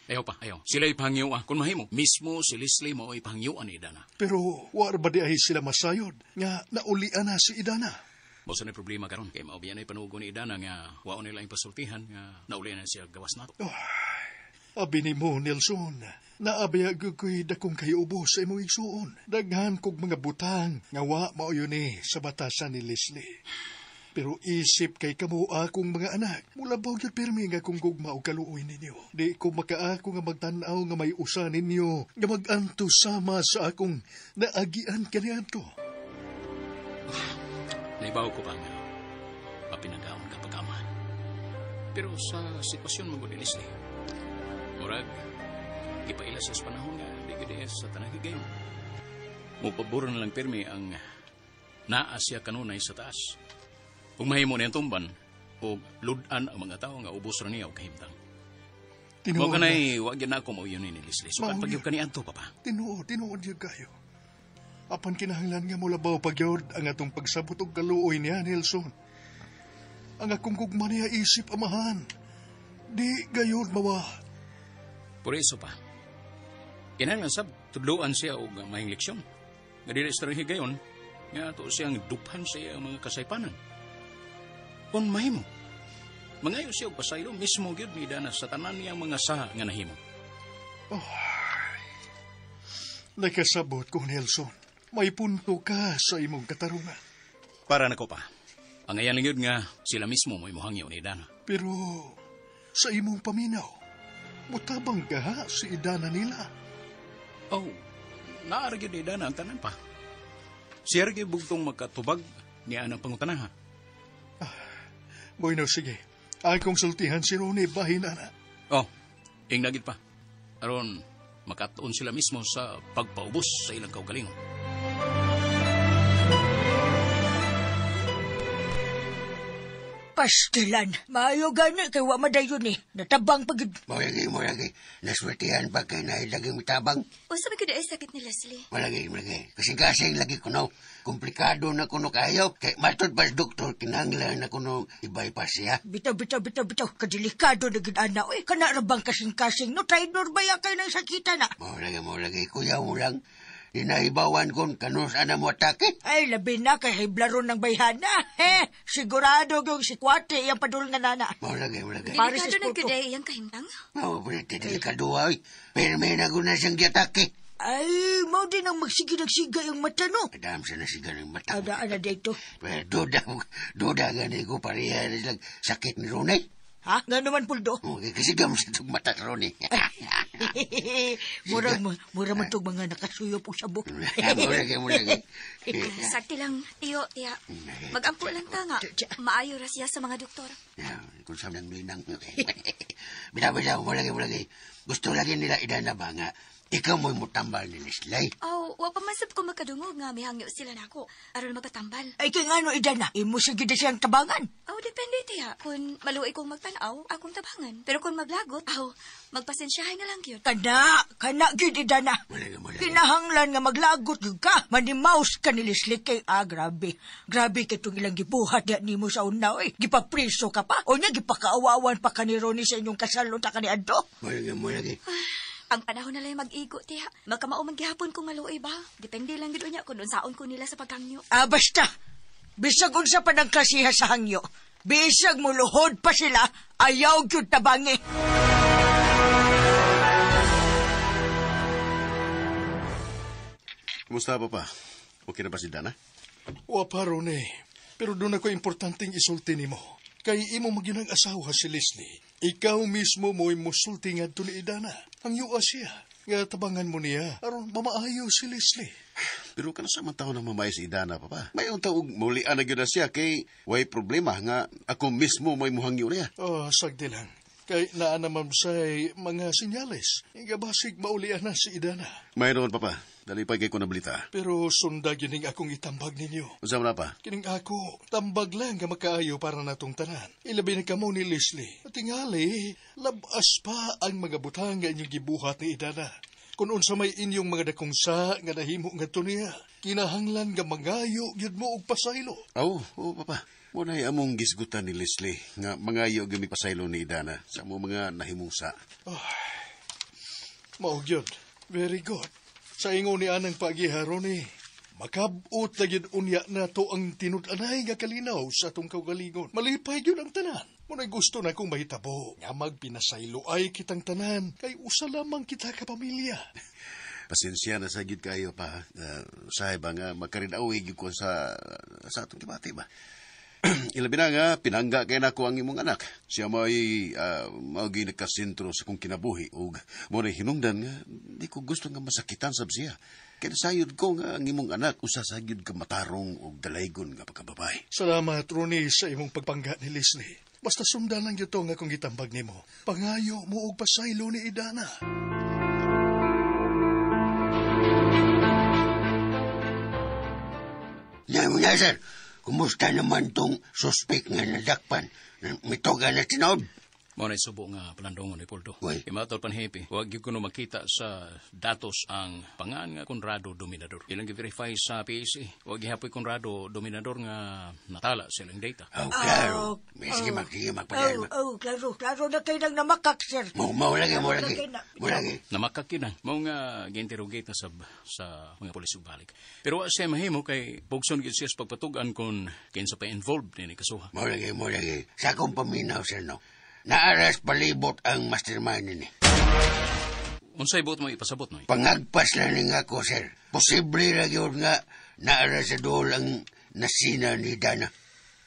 Speaker 8: ayaw pa, ayaw. Sila ipahangyo ah. Kung mahimo, mismo si Leslie maoy pahangyoan ni Idana.
Speaker 11: Pero war ba di ay sila masayod nga naulian na si Idana?
Speaker 8: Mao sa problema karon kay mao biya na panugo ni Idana nga wao nila ing pasultihan nga naulian na siya gawas nato.
Speaker 11: Oh, abi nimo Nelson, naabaya gyud ko'y dakong kayubo sa imong igsuon. Daghan kog mga butang nga wa mao yun ni sa batasan ni Leslie. Pero isip kay kamo akong mga anak, mulabaw gyud pirmi nga kung gugma og kaluoy ninyo. Di ko makaako nga magtan-aw nga may usa ninyo nga mag-anto sama sa akong naagian kaniadto.
Speaker 8: Naibaw ko pa nga mapinagaon ka pagkama. Pero sa sitwasyon mo ni Leslie, murag gipaila siya sa panahon nga di gid sa tanang higayon. Mupabor na lang pirmi ang naa siya kanunay sa taas. Kung mahimo niyang tumban, o ludan ang mga tao nga ubos ra niya og kahimtang.
Speaker 11: Tinuod.
Speaker 8: Mo kanay wa gyud na ako mauyon ni Leslie. Sukat
Speaker 11: Mao
Speaker 8: pag
Speaker 11: gyud.
Speaker 8: gyud kani adto, papa.
Speaker 11: Tinuod, tinuod yun kayo. Apan kinahanglan nga molabaw pagyod ang atong pagsabot og kaluoy niya, Nelson. Ang akong gugma niya isip amahan. Di gayod mawa.
Speaker 8: Por eso pa. Kinahanglan sab tudloan siya og mahing leksyon. Nga dili sa higayon nga ato siyang duphan sa iyang mga kasaypanan. Kung mahimo, mangayo siya og pasaylo mismo gyud ni Dana sa tanan niyang mga saha nga nahimo.
Speaker 11: Oh, nakasabot ko, Nelson. May punto ka sa imong katarungan.
Speaker 8: Para nako pa. Ang ayan lang yun nga sila mismo mo imuhangyo ni Dana.
Speaker 11: Pero sa imong paminaw, mutabang ka ha si Idana nila.
Speaker 8: Oh, naara gyud ni Dana ang tanan pa. Siya ra gyud bugtong makatubag niya ang pangutanaha.
Speaker 11: Bueno, sige. Akong sultihan si Ronnie, bahin na.
Speaker 8: Oh, ingnagid pa. Aron, makatuon sila mismo sa pagpaubos sa ilang kaugalingon.
Speaker 6: Pastilan. Maayo gani kay wa madayon eh. Natabang pagid.
Speaker 2: Malagi, malagi. Naswertihan pa kay nailagi mitabang.
Speaker 7: Unsa man gyud ay sakit ni Leslie?
Speaker 2: Malagi, malagi. Kasing-kasing lagi kuno. Komplikado na kuno kayo. Kay matod pa sa doktor, kinahanglan na kuno i-bypass siya.
Speaker 6: Bitaw, bitaw, bitaw, bitaw. Kadelikado na gid ana. Uy, kana ra bang kasing-kasing? No, traidor ba ya kay nang sakita na?
Speaker 2: Malagi, malagi. Kuya mo lang. Dinaibawan kon kanus ana mo atake.
Speaker 6: Ay, labi na kay hiblaro ng bayhana. He, sigurado yung si Kwate iyang padul nga nana.
Speaker 2: Malagi, malagi.
Speaker 6: Para sa
Speaker 7: Delikado na
Speaker 6: esputo.
Speaker 7: gyud ay iyang kahimtang.
Speaker 2: Oh, pero delikado ay. Pero may naguna siyang giatake.
Speaker 6: Ay, mao din ang magsigig-nagsiga yung mata, no?
Speaker 2: Adam sa nasiga ng mata.
Speaker 6: Ada, ana dito.
Speaker 2: Pero duda, duda gani ko pareha na silang sakit ni Ronnie.
Speaker 6: Ha? Nga naman, Puldo?
Speaker 2: Okay, kasi gam sa itong mata ni Ronnie.
Speaker 6: Mura, mura man itong mga nakasuyop o sabo.
Speaker 2: Malagi, malagi.
Speaker 7: Sakti lang, tiyo, tiya. Magampo lang ta nga. Maayo ra siya sa mga doktor.
Speaker 2: Kung saan ng linang. Binabilaw, malagi, malagi. Gusto lagi nila idana ba nga, ikaw mo'y mutambal ni Leslie.
Speaker 7: Aw, wa pa man sab ko makadungog nga mihangyo sila nako aron magkatambal.
Speaker 6: Ay, kay ngano, Idana, imo siya gid siyang tabangan.
Speaker 7: Aw, depende tiya. Kung maluoy kong magtan-aw, akong tabangan. Pero kung maglagot, aw, magpasensyahay na lang gyud.
Speaker 6: Kana, kana gid Idana.
Speaker 2: Malagi, malagi.
Speaker 6: Kinahanglan nga maglagot gyud ka. Manimaus ka ni Leslie kay, grabe. Grabe kay itong ilang gibuhat diya nimo sa una, oy. Gipapriso ka pa. O nya, gipakaawawan pa ka ni Ronnie sa inyong kasalon ta ka ni Adto.
Speaker 2: Malagi, malagi.
Speaker 7: Ang panahon na lang mag-igo, tiya. Magkamao man gihapon kung maluoy ba. Depende lang gyud unya kung unsaon ko nila sa paghangyo.
Speaker 6: Ah, basta. Bisag unsa pa ng klasiha sa hangyo. Bisag muluhod pa sila, ayaw gyud tabangi.
Speaker 3: Kumusta, papa? Okay na ba si Dana?
Speaker 11: Wa pa, Ronnie. Pero doon ako importanteng isulti nimo. Kay imo magyunang asawa si Leslie. Ikaw mismo mo'y musulti ngadto ni Idana. Ang yuwa siya. Nga tabangan mo niya aron mamaayo si Leslie.
Speaker 3: Pero kana sa man taon na mamay si Idana, papa. May unta og mulian na gyud na siya kay way problema nga ako mismo may muhangyo niya.
Speaker 11: Oh, sagdi lang. Kay naa naman say mga senyales. Nga basig maulian na si Idana.
Speaker 3: Mayroon, papa. Dali pa kay ko nabalita.
Speaker 11: Pero sundag gining akong itambag ninyo.
Speaker 3: Unsa man na pa?
Speaker 11: Kining ako, tambag lang nga makaayo para natong tanan. Ilabi na kamo ni Leslie. At tingali, labas pa ang mga butang nga inyong gibuhat ni Idana. Kung unsa may inyong mga dakong sa nga nahimo ngadto niya, kinahanglan nga mangayo gyud mo og pasaylo.
Speaker 3: Oo, oh, papa. Muna ay among gisgutan ni Leslie nga mangayo gyud mi pasaylo ni Idana sa among mga nahimusa.
Speaker 11: Mao gyud. Very good. Sa ingon ni anang pagiha, Ronnie, makabot na gyud unya nato ang tinud-anay nga kalinaw sa atong kaugalingon. Malipay gyud ang tanan. Muna'y gusto na kong mahitabo nga magpinasaylo ay kitang tanan kay usa lamang kita ka pamilya.
Speaker 3: Pasensya na sa gyud kayo pa. Sahay ba nga magkarinawig gyud ko sa atong kibati ba? Ilabi na nga, pinangga kay nako ang imong anak. Siya mo'y mao gyud nakasentro sa kong kinabuhi ug mo na hinungdan nga di ko gusto nga masakitan sab siya. Kaya nasayod ko nga ang imong anak usa sa gyud ka matarong ug dalaygon nga pagkababae.
Speaker 11: Salamat, Ronnie, sa imong pagpangga ni Leslie. Basta sundan lang gyud to nga kung gitambag nimo. Pangayo mo og pasaylo ni Idana.
Speaker 2: Nya mo niya, sir. Kumusta naman tong suspect nga nadakpan? Mitoga na tinuod.
Speaker 8: Mao na subo nga palandongon ni Poldo. Imatol pan hepe, wag gyud kuno makita sa datos ang pangan nga Conrado Dominador. Ilang gi-verify sa PAC. Wag gihapoy Conrado Dominador nga natala sa ilang data.
Speaker 2: Oh, klaro. Sige, sige, magpadayon.
Speaker 6: Oh, klaro, klaro na kayo nang namakak, sir.
Speaker 2: Mo lagi, mo lagi. Mo lagi.
Speaker 8: Namakak yun. Mao nga gi-interrogate na sa mga pulis ug balik. Pero wa siya mahimo kay bugson gyud siya sa pagpatug-an kon kinsa pa involved nini kasuha.
Speaker 2: Mo lagi, mo lagi. Sa akong paminaw, sir, no. Naaras palibot ang mastermind nini.
Speaker 8: Unsay buot mo ipasabot, Noy?
Speaker 2: Pangagpas lang ni nga ko, sir. Posible ra gyud nga naaras sa duol ang nasina ni Dana.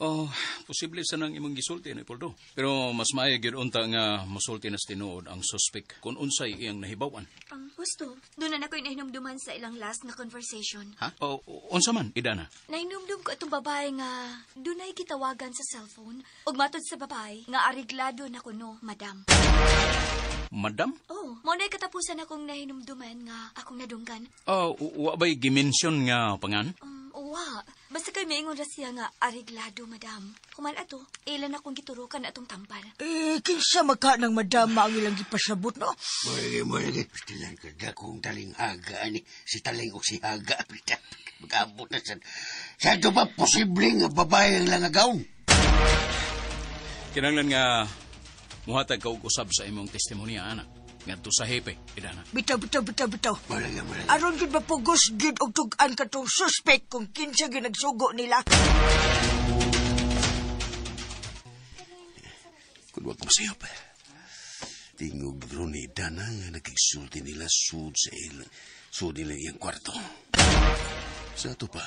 Speaker 8: Oh, posible sa nang imong gisulti, Noy Poldo. Pero mas maayo gyud unta nga mosulti na sa tinuod ang suspect kung unsay iyang nahibaw-an.
Speaker 7: Gusto, doon na ako'y nahinumduman sa ilang last nga conversation.
Speaker 8: Ha? O, unsa man, Idana?
Speaker 7: Nahinumdum ko itong babae nga dunay gitawagan sa cellphone. Ug matod sa babae nga areglado na kuno, madam.
Speaker 8: Madam?
Speaker 7: Oh, mao na'y katapusan akong nahinumduman nga akong nadunggan.
Speaker 8: Oh, wa ba'y gimension nga pangan?
Speaker 7: Wa. Basta kay miingon ra siya nga areglado, madam. Human ato, ilan akong giturukan atong tampal.
Speaker 6: Eh, kinsa magka ng madama ang ilang gipasabot, no?
Speaker 2: Muragi. Pastilan ka da kung taling haga, ani. Si taling o si haga. Mag-abot na sa... Sa ito ba posible nga babae ang langagaw?
Speaker 8: Kinanglan nga muhatag ka og usab sa imong testimonya, ana. Ngadto sa hepe, Idana.
Speaker 6: Bitaw.
Speaker 2: Malagi.
Speaker 6: Aron gid mapugos gid og tug-an katong suspect kung kinsa gyud nagsugo nila.
Speaker 3: Kun wa ko masayop. Tingog ron ni Idana nga nagigsulti nila sud sa ilang sud nila iyang kwarto. Sa ato pa,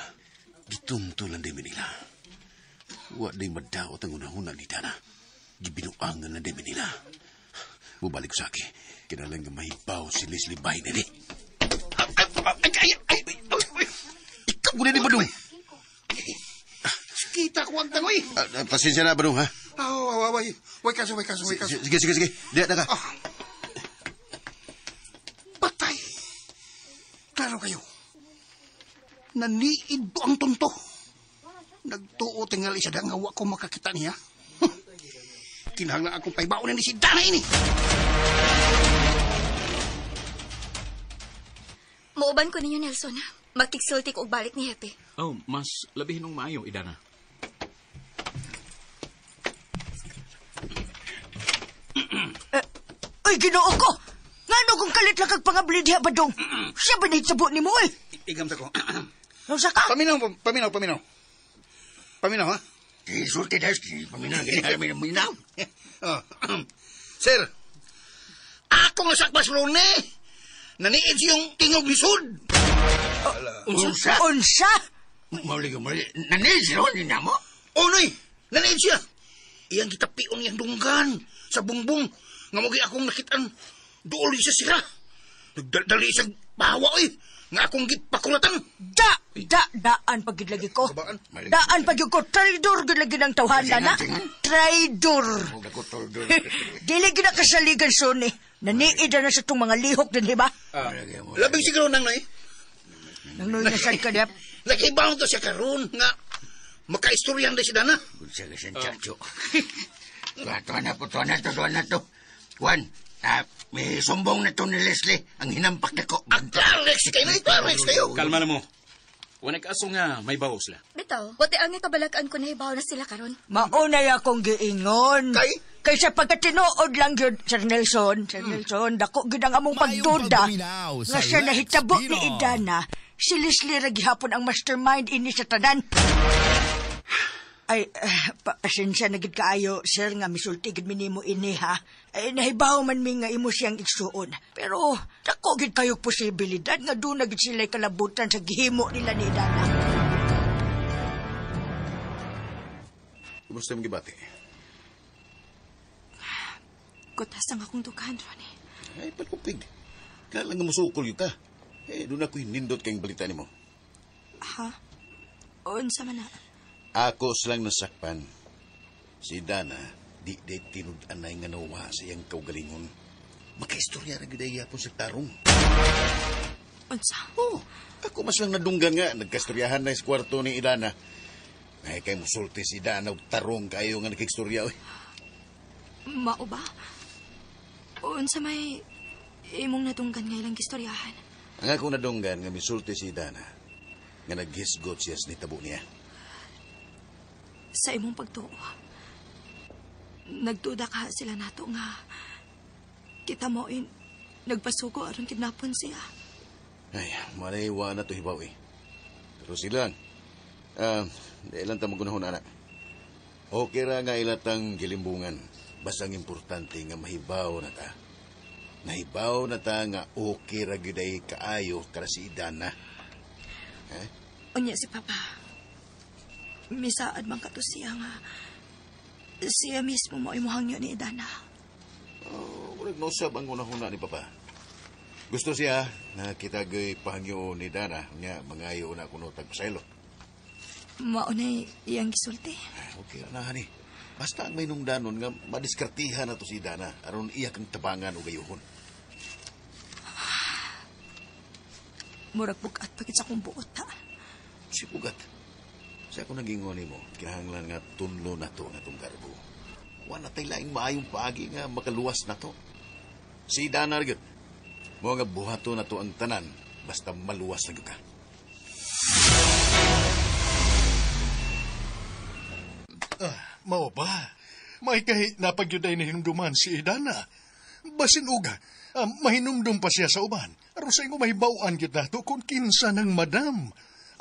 Speaker 3: gitumtulan din nila. Wa day madaot ang unahuna ni Dana. Gibinuangan na din nila. Mubalik ko sa aki. Kinalang nga mahibaw si Leslie Bay nini. Ay! Ikaw ko na ni Badong.
Speaker 4: Kita ko ang tangoy.
Speaker 3: Pasensya na, Badong, ha?
Speaker 4: Oh, way kaso.
Speaker 3: Sige. Diya na ka.
Speaker 4: Oh. Patay. Klaro kayo. Naniid ang tunto. Nagtuo tingal isa da nga wa ko makakita niya. Kinahanglan akong paibaon ni si Dana ini.
Speaker 7: Muuban ko ninyo, Nelson. Magkiksulti ko og balik ni Hepe.
Speaker 8: Oh, mas labihin ng maayo, Idana.
Speaker 6: Ay, Ginoo ko! Ngano kung kalit lang kag pangabli diha ba dong? Siya ba nahitsabo ni mo, eh?
Speaker 4: Igam sa ko.
Speaker 6: Unsa ka?
Speaker 4: Paminaw. Paminaw, ha?
Speaker 2: Isulti das, paminaw, paminaw.
Speaker 4: Sir, akong nasakpas Rone. Naniid siyang tingog lisod.
Speaker 2: Unsa?
Speaker 6: Unsa?
Speaker 2: Mali. Naniid si Rone na mo?
Speaker 4: Onoy, naniid siya. Iyang gitapion niyang dunggan sa bungbong. Nga mo akong nakitaan, dool siya sira. Nagdaldali siyang bawa, oy. Nga akong gipakulatan.
Speaker 6: Daan pag lagi ko. Daan pag ko. Traidor gid lagi ng tawhana na. Traidor. Dili gid kasaligan Sony. Naniid na sa itong mga lihok din, ba?
Speaker 4: Labing siguro nang noy.
Speaker 6: Nang noy na sad ka niya.
Speaker 4: Nakibaon to siya karon nga makaistoryan na si Dana.
Speaker 2: Unsa ka siyang tiyatso. Tuwa na to. Juan, may sumbong na to ni Leslie. Ang hinampak na ko.
Speaker 4: Alex kayo na ito, Alex kayo.
Speaker 8: Kalma na mo. Wala kaso nga may bawo sila.
Speaker 7: Bitaw, wati ang kabalakan ko na hibaw na sila karon.
Speaker 6: Maunay akong giingon.
Speaker 4: Kay?
Speaker 6: Kaysa pagkatinuod lang yun, Sir Nelson. Sir Nelson, dako gid ang among pagduda. Nga siya nahitabo ni Idana, si Leslie ra gihapon ang mastermind ini sa tanan. Ay, pasensya na gid kaayo, sir, nga misulti gid minimo ini, ha? Ay, nahibaw man mi nga imo siyang igsuon. Pero, dako gid kayo posibilidad nga doon na gid sila'y kalabutan sa gihimo nila ni Idana.
Speaker 3: Kumusta yung gibati?
Speaker 5: Kutas ang akong dukan, Ronnie.
Speaker 3: Ay, palupig. Kaya lang nga musukol yun ka. Eh, doon ako'y nindot kayong balita ni mo.
Speaker 5: Ha? Unsa man na?
Speaker 3: Ako silang nasakpan. Si Dana, di tinud-anay nga nawa sa iyang kaugalingon. Makaistorya ra gyud ay yapon sa tarong.
Speaker 5: Unsa?
Speaker 3: Oh, ako mas lang nadunggan nga. Nagkastoryahan na sa kwarto ni Idana. Ay, kay musulti si Dana og tarong kayo nga nakikstorya, oy.
Speaker 7: Mao ba? Unsa may imong natunggan nga ilang gistoryahan?
Speaker 3: Ang akong nadunggan nga misulti si Dana, nga naghisgot siya sa nitabo niya.
Speaker 7: Sa imong pagtuo, nagduda ka sila nato nga kita mo in nagpasugo aron kidnapon siya.
Speaker 3: Ay, malay wa na to hibaw eh. Pero sila lang. Di lang ta magunahon, anak. Okay ra nga ilatang gilimbungan. Basta ang importante nga mahibaw na ta. Nahibaw na ta nga okay ra gyud ay kaayo kara si Idana. Eh?
Speaker 7: Unya si Papa. Misaad man kato siya nga siya mismo mo imuhangyo ni Idana.
Speaker 3: Oh, murag nausab ang hunahuna ni Papa. Gusto siya na kita gay pahangyo ni Dana nga mangayo na kuno tagpasaylo.
Speaker 7: Maunay iyang gisulti.
Speaker 3: Okay ra na hani. Basta ang may nungdanon nga madiskartihan na to si Dana aron iya kang tabangan o gayuhon.
Speaker 7: Murag bugat pagit sa akong buot ha.
Speaker 3: Si bugat. Sa ako nagingon nimo, kinahanglan nga tunlo na to nga tong garbo. Wa na tay laing maayong paagi nga makaluwas na to. Si Dana gyud. Mo nga buhato na to ang tanan basta maluwas na gyud ka.
Speaker 11: Mao ba? May kay napagyuday na hinumduman si Idana. Basin uga, mahinumdum pa siya sa uban. Aron sa ingo mahibaw-an gyud nato kung kinsa ng madam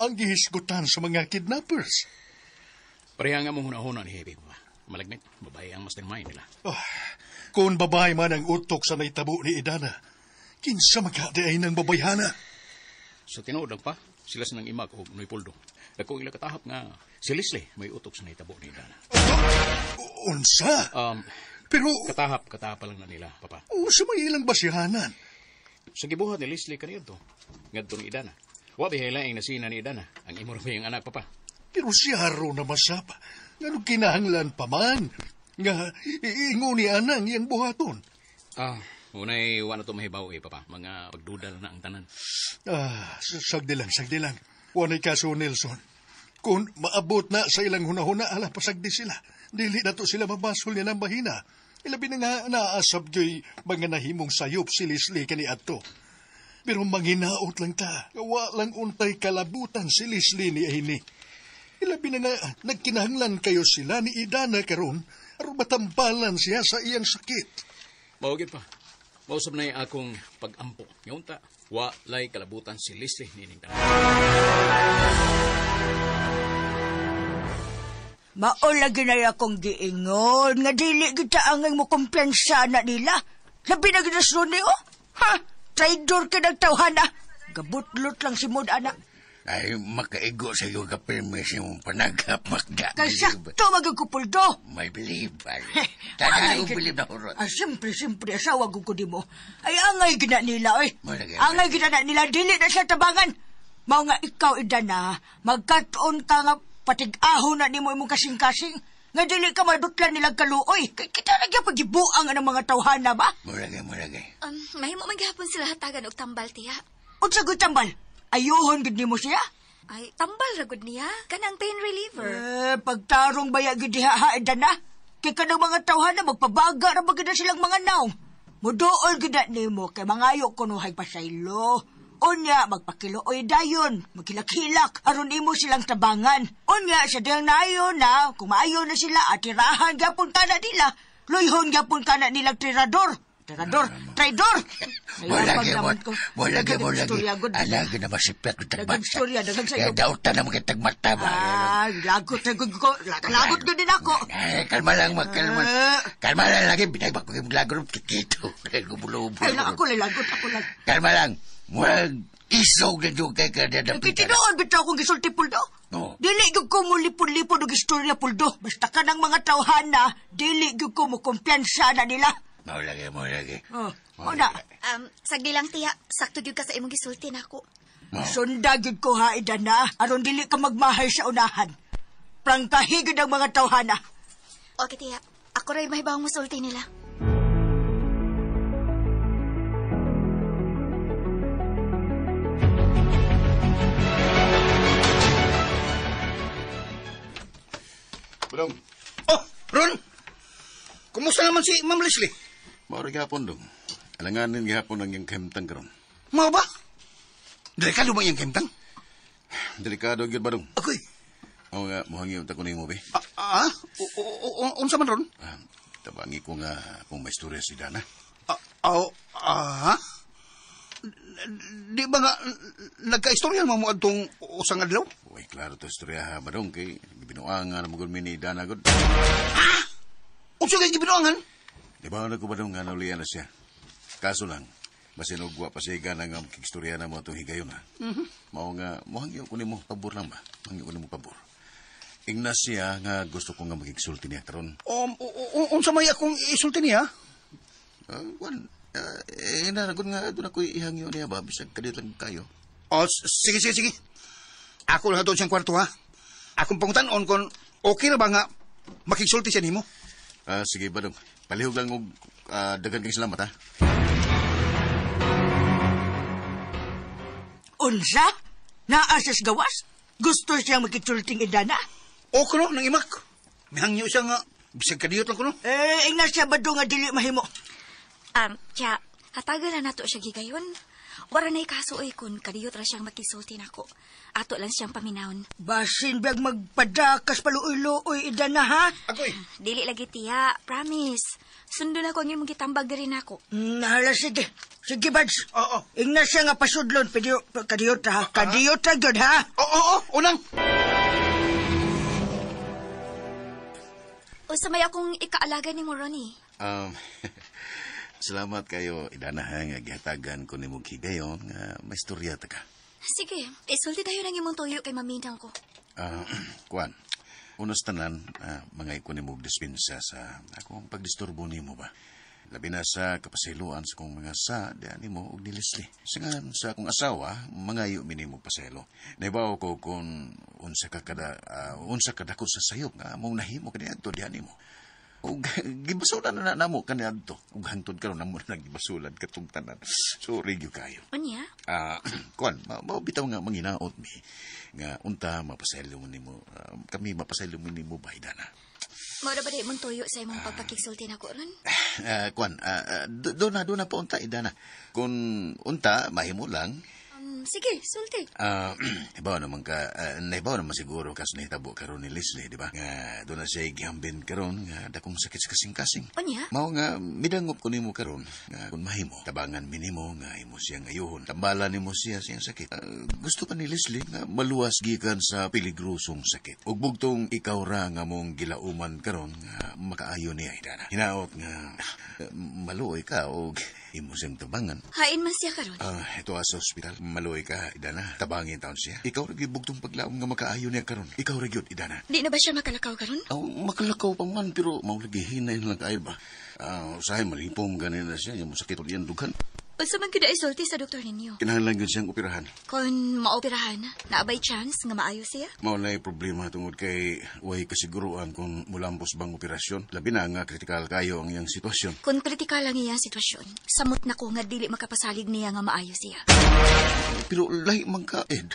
Speaker 11: ang gihisgutan sa mga kidnappers.
Speaker 8: Pareha nga mong hunahuna ni Heavy, Papa. Malagmit, babae ang mastermind nila.
Speaker 11: Oh, kung babae man ang utok sa naitabo ni Idana, kinsa magkadi ay ng babayhana.
Speaker 8: Sa tinuod lang pa, sila sa nang imag o Noy Poldo. Dako ila katahap nga si Leslie may utok sa naitabo ni Idana.
Speaker 11: Unsa? Pero
Speaker 8: katahap pa lang na nila, Papa.
Speaker 11: Sa may ilang basihanan.
Speaker 8: Sa gibuhat ni Leslie kaniyadto, ngadto ni Idana. Wa bihay laing nasina ni Idana, ang imo ra ang anak, Papa.
Speaker 11: Pero si Haro na masap, ngano kinahanglan pa man, nga iingon ni anang iyang buhaton.
Speaker 8: Unay, wa na to mahibaw eh, Papa. Mga pagdudal na ang tanan.
Speaker 11: Sagdi lang. Wanay kaso, Nelson. Kung maabot na sa ilang hunahuna, ala, pasagdi sila. Dili na to sila mabasol nilang bahina. Ilabi na nga naasab gyoy mga nahimong sayop si Leslie kaniadto. Pero manghinaot lang ta. Wa lang untay kalabutan si Leslie ni Aini. Ilabi na nga nagkinahanglan kayo sila ni Idana karon aron matampalan siya sa iyang sakit.
Speaker 8: Mao gyud pa. Mausab na akong pag-ampo. Ngayon ta, walay kalabutan si Leslie nining tanan.
Speaker 6: Mao lagi na akong giingon nga dili kita angay mo kumpiyansa na nila. Labi na gid ni oh. Ha, traidor ka nagtawhana. Gabutlot lang si Mod ana.
Speaker 2: Ay, makaigo sa iyo ka permis yung panagap, Magda.
Speaker 6: Kay sakto magagupuldo.
Speaker 2: May believe, ay. Tagay ko believe na hurot.
Speaker 6: Ah, siyempre, asawa ko di mo. Ay, angay gina nila, oy. Angay gina na nila, dili na siya tabangan. Mao nga ikaw, Idana, magkatuon ka nga patig-ahon na nimo imong kasing-kasing. Nga dili ka madutlan nilang kaluoy. Kita na gyud pagibuang ang mga tawhana ba?
Speaker 2: Muragay.
Speaker 7: Mahimo man gihapon sila hatagan og tambal, tiya.
Speaker 6: Unsa gud tambal? Ayuhon gud nimo siya?
Speaker 7: Ay, tambal ra gud niya. Kanang pain reliever.
Speaker 6: Eh, pagtarong baya gud diha ha, Idana. Kay kanang mga tawhana magpabaga ra ba gud silang mga naong. Muduol gud na nimo kay mangayo kunuhay pasaylo. Unya, magpakiluoy dayon, magkilak-hilak, aron imo silang tabangan. Unya, sa diyang naayo na, kung maayo na sila, atirahan gyapon ka na nila. Luyhon gyapon ka na nilang tirador. Tirador, traidor!
Speaker 2: Wala lagi. Ala, na masipyat ko tagmata. Kaya dautan na mga tagmata ba?
Speaker 6: Ah, lagot ko. Lagot ko din ako.
Speaker 2: Ay, kalma lang, kalma. Kalma lang lagi, binagbak ko yung lagot. Kikito.
Speaker 6: Ay, ako lang, lagot ako lang.
Speaker 2: Kalma lang. Murag, isog na doon kay kadadapitan.
Speaker 6: Kitinoon, bitaw akong gisulti, Puldo.
Speaker 2: No.
Speaker 6: Dili gyud ko mulipon-lipon og istorya, Puldo. Basta ka ng mga tawhana, dili gyud ko mo kumpiyansa na nila.
Speaker 2: Mao lagi.
Speaker 6: Oh, una.
Speaker 7: Sagdi lang, tiya. Sakto gyud ka sa imong gisulti nako.
Speaker 6: Sunda gyud ko ha, Idana. Aron dili ka magmahay sa unahan. Prangkahi gyud ang mga tawhana.
Speaker 7: Okay, tiya. Ako ray mahibawang musulti nila.
Speaker 3: Badong.
Speaker 4: Oh, Ron! Kumusta naman si Ma'am Leslie?
Speaker 3: Maura gihapon, dong. Alanganin gihapon ang iyang kahimtang karon.
Speaker 4: Mao ba? Delikado ba iyang kahimtang?
Speaker 3: Delikado gyud, Badong.
Speaker 4: Agoy.
Speaker 3: Oo nga, muhangi unta ko nimo, be.
Speaker 4: Unsa man, Ron?
Speaker 3: Tabangi ko nga kung may istorya si Dana.
Speaker 4: Di ba nga nagka-istorya mo mo adtong usang adlaw?
Speaker 3: Uy, klaro to istorya ha, Badong, kay gibinuangan na magod mi ni Dana gud.
Speaker 4: Ha? Unsa kay gibinuangan?
Speaker 3: Di ba na ko, Badong, nga naulian na siya. Kaso lang, basin og wa pa siya gana nga makikistorya na mo itong higayon, ha? Mao nga, muhangyo ko nimo, pabor lang ba? Muhangyo ko nimo pabor. Ingna siya nga gusto ko nga makigsulti niya karon.
Speaker 4: Unsa may akong isulti niya?
Speaker 3: Wan, naragon nga doon ako ihangyo niya ba? Bisag kadit lang kayo.
Speaker 4: Oh, sige, sige, sige. Ako lang doon siyang kwarto, ha? Akong pangutanon kung okay na ba nga makigsulti siya nimo?
Speaker 3: Sige, Badong. Palihog lang og daghan kang salamat, ha?
Speaker 6: Unsa? Naa siya sa gawas? Gusto siyang makigsulting Idana?
Speaker 4: O kuno, nang imak. Mihangyo siya nga, bisag kadiyot lang kuno.
Speaker 6: Eh, ingna siya ba nga dili mahimo?
Speaker 7: Kaya, hatagan na nato siya gigayon. Wara na'y kaso oy kun kadiyot ra siyang makisulti nako. Ato lang siyang paminawon.
Speaker 6: Basin bag magpadakas paluoy-luoy, Idana, ha?
Speaker 4: Agoy.
Speaker 7: Dili lagi, tiya. Promise. Sundon ako ang imong gitambag diri nako.
Speaker 6: Nahala, sige. Sige, Bads.
Speaker 4: Oo.
Speaker 6: Ingna siya nga pasudlon. Pero kadiyot ha. Kadiyot ra gyud, ha?
Speaker 4: Oo, oo, unang.
Speaker 7: Unsa may akong ikaalaga nimo, Ronnie?
Speaker 3: Salamat kayo, Idana, ha, nga gihatagan ko nimo higayon nga may istorya ta ka.
Speaker 7: Sige, isulti tayo ng imong tuyo kay maminang ko.
Speaker 3: Kuan, unos tanan, mga iko nimo dispensa sa akong pagdisturbo nimo ba. Labi na sa kapasiluan sa kong mga sa, diyan nimo og ni Leslie. Singan sa akong asawa, mangayo mi nimo paselo. Naibaw ko kung unsa ka kada, unsa ka dako sa sayop nga among nahimo kaniadto diyan nimo. Og gibasulan na namo kaniadto. Og hangtod karon namo na gibasulan katong tanan. Sorry gyud kayo.
Speaker 7: Unya?
Speaker 3: Kuan, mao bitaw nga manginaot mi nga unta mapasaylo mo nimo, kami mapasaylo mo nimo ba, Idana?
Speaker 7: Mao ra ba di mong tuyo sa imong pagpakigsulti nako ron?
Speaker 3: Kuan, do na pa unta, Idana. Kung unta mahimo lang.
Speaker 7: Sige, sulti.
Speaker 3: Ibaw naman ka, naibaw naman siguro kas nahitabo karon ni Leslie, di ba? Nga doon na siya gihambin karon nga dakong sakit sa kasing-kasing.
Speaker 7: Unya?
Speaker 3: Mao nga midangop ko nimo karon nga kung mahimo tabangan minimo nga imo siyang ayuhon. Tambalan nimo siya siyang sakit. Gusto pa ni Leslie nga maluwas gikan sa peligrosong sakit. Ug bugtong ikaw ra nga mong gilauman karon nga makaayo niya, Idana. Hinaot nga maluoy ka og imo siyang tabangan.
Speaker 7: Hain man siya karon.
Speaker 3: Ito sa ospital. Maluoy ka, Idana. Tabangin taon siya. Ikaw ra gyud bugtong paglaom nga makaayo niya karon. Ikaw ra gyud, Idana.
Speaker 7: Di na ba siya makalakaw karon?
Speaker 3: Makalakaw pa man, pero mao lagi hinay na lang kaayo ba. Usahay malipom gani na siya, yung sakit ulian dughan.
Speaker 7: Unsa man gyud isulti sa doktor ninyo?
Speaker 3: Kinahanglan gyud siyang operahan.
Speaker 7: Kung maoperahan, naa bay chance nga maayo siya?
Speaker 3: Mao na problema tungod kay way kasiguruan kung mulampos bang operasyon. Labi na nga kritikal kayo ang iyang sitwasyon.
Speaker 7: Kung kritikal ang iyang sitwasyon, samot na ko nga dili makapasalig niya nga maayo siya.
Speaker 3: Pero lahi man ka, Ed.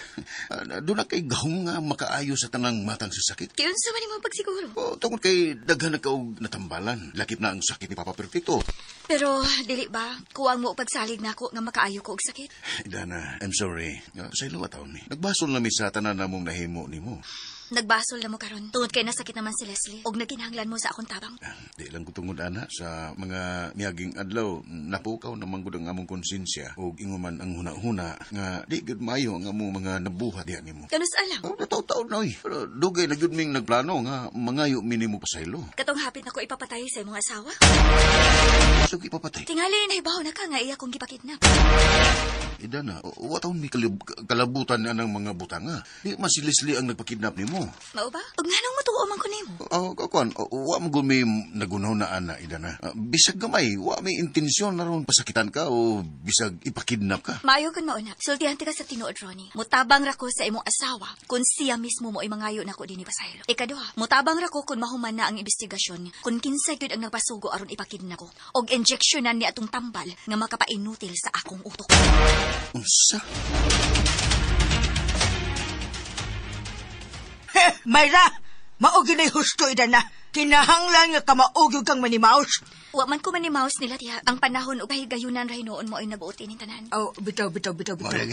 Speaker 3: Doon na kay gahong nga makaayo sa tanang matang sa sakit.
Speaker 7: Kaya unsa man imong pagsiguro?
Speaker 3: O, tungod kay daghan na ka og natambalan. Lakip na ang sakit ni Papa Perfecto.
Speaker 7: Pero dili ba kuwang mo pagsalig nako nga makaayo ko og sakit?
Speaker 3: Dana, I'm sorry. Sa ilo taon ni. Nagbasol na mi sa tanan namong nahimo nimo.
Speaker 7: Nagbasol na mo karon. Tungod kay nasakit naman si Leslie og nagkinahanglan mo sa akong tabang.
Speaker 3: Di lang ko tungod ana sa mga miaging adlaw napukaw naman gud ang among konsensya og ingon man ang huna-huna nga di gud maayo ang among mga nabuhat diha nimo.
Speaker 7: Kanus alam?
Speaker 3: Oh, taw-taw na oy. Pero dugay na gyud ming nagplano nga mangayo mi nimo pasaylo.
Speaker 7: Katong hapit nako ipapatay sa imong asawa?
Speaker 3: So ipapatay.
Speaker 7: Tingali nahibaw na ka nga iya kong gipakidnap.
Speaker 3: Idana, wa taon mi kalabutan anang mga butanga. Di man si Leslie ang nagpakidnap nimo.
Speaker 7: Mao ba? Og nganong mutuo man ko nimo?
Speaker 3: Kuan, wa man gud mi nagunaw na ana, Idana. Bisag gamay, wa may intensyon na ron pasakitan ka o bisag ipakidnap ka.
Speaker 7: Maayo kun mauna. Sultihan ka sa tinuod, Ronnie. Mutabang ra ko sa imong asawa kung siya mismo mo mangayo nako dinhi pasaylo. Ikaduha, mutabang ra ko kung mahuman na ang investigasyon kung kinsa gyud ang nagpasugo aron ipakidnap ko og injeksyonan ni atong tambal nga makapainutil sa akong utok.
Speaker 3: Unsa?
Speaker 6: Mayra! Mao gyud husto Idana. Kinahanglan nga kamaog kang manimaos.
Speaker 7: Wa man ko manimaos nila tiya. Ang panahon ug kahigayunan ra hinuon mo ay nagbuot ining tanan.
Speaker 6: Oh, bitaw.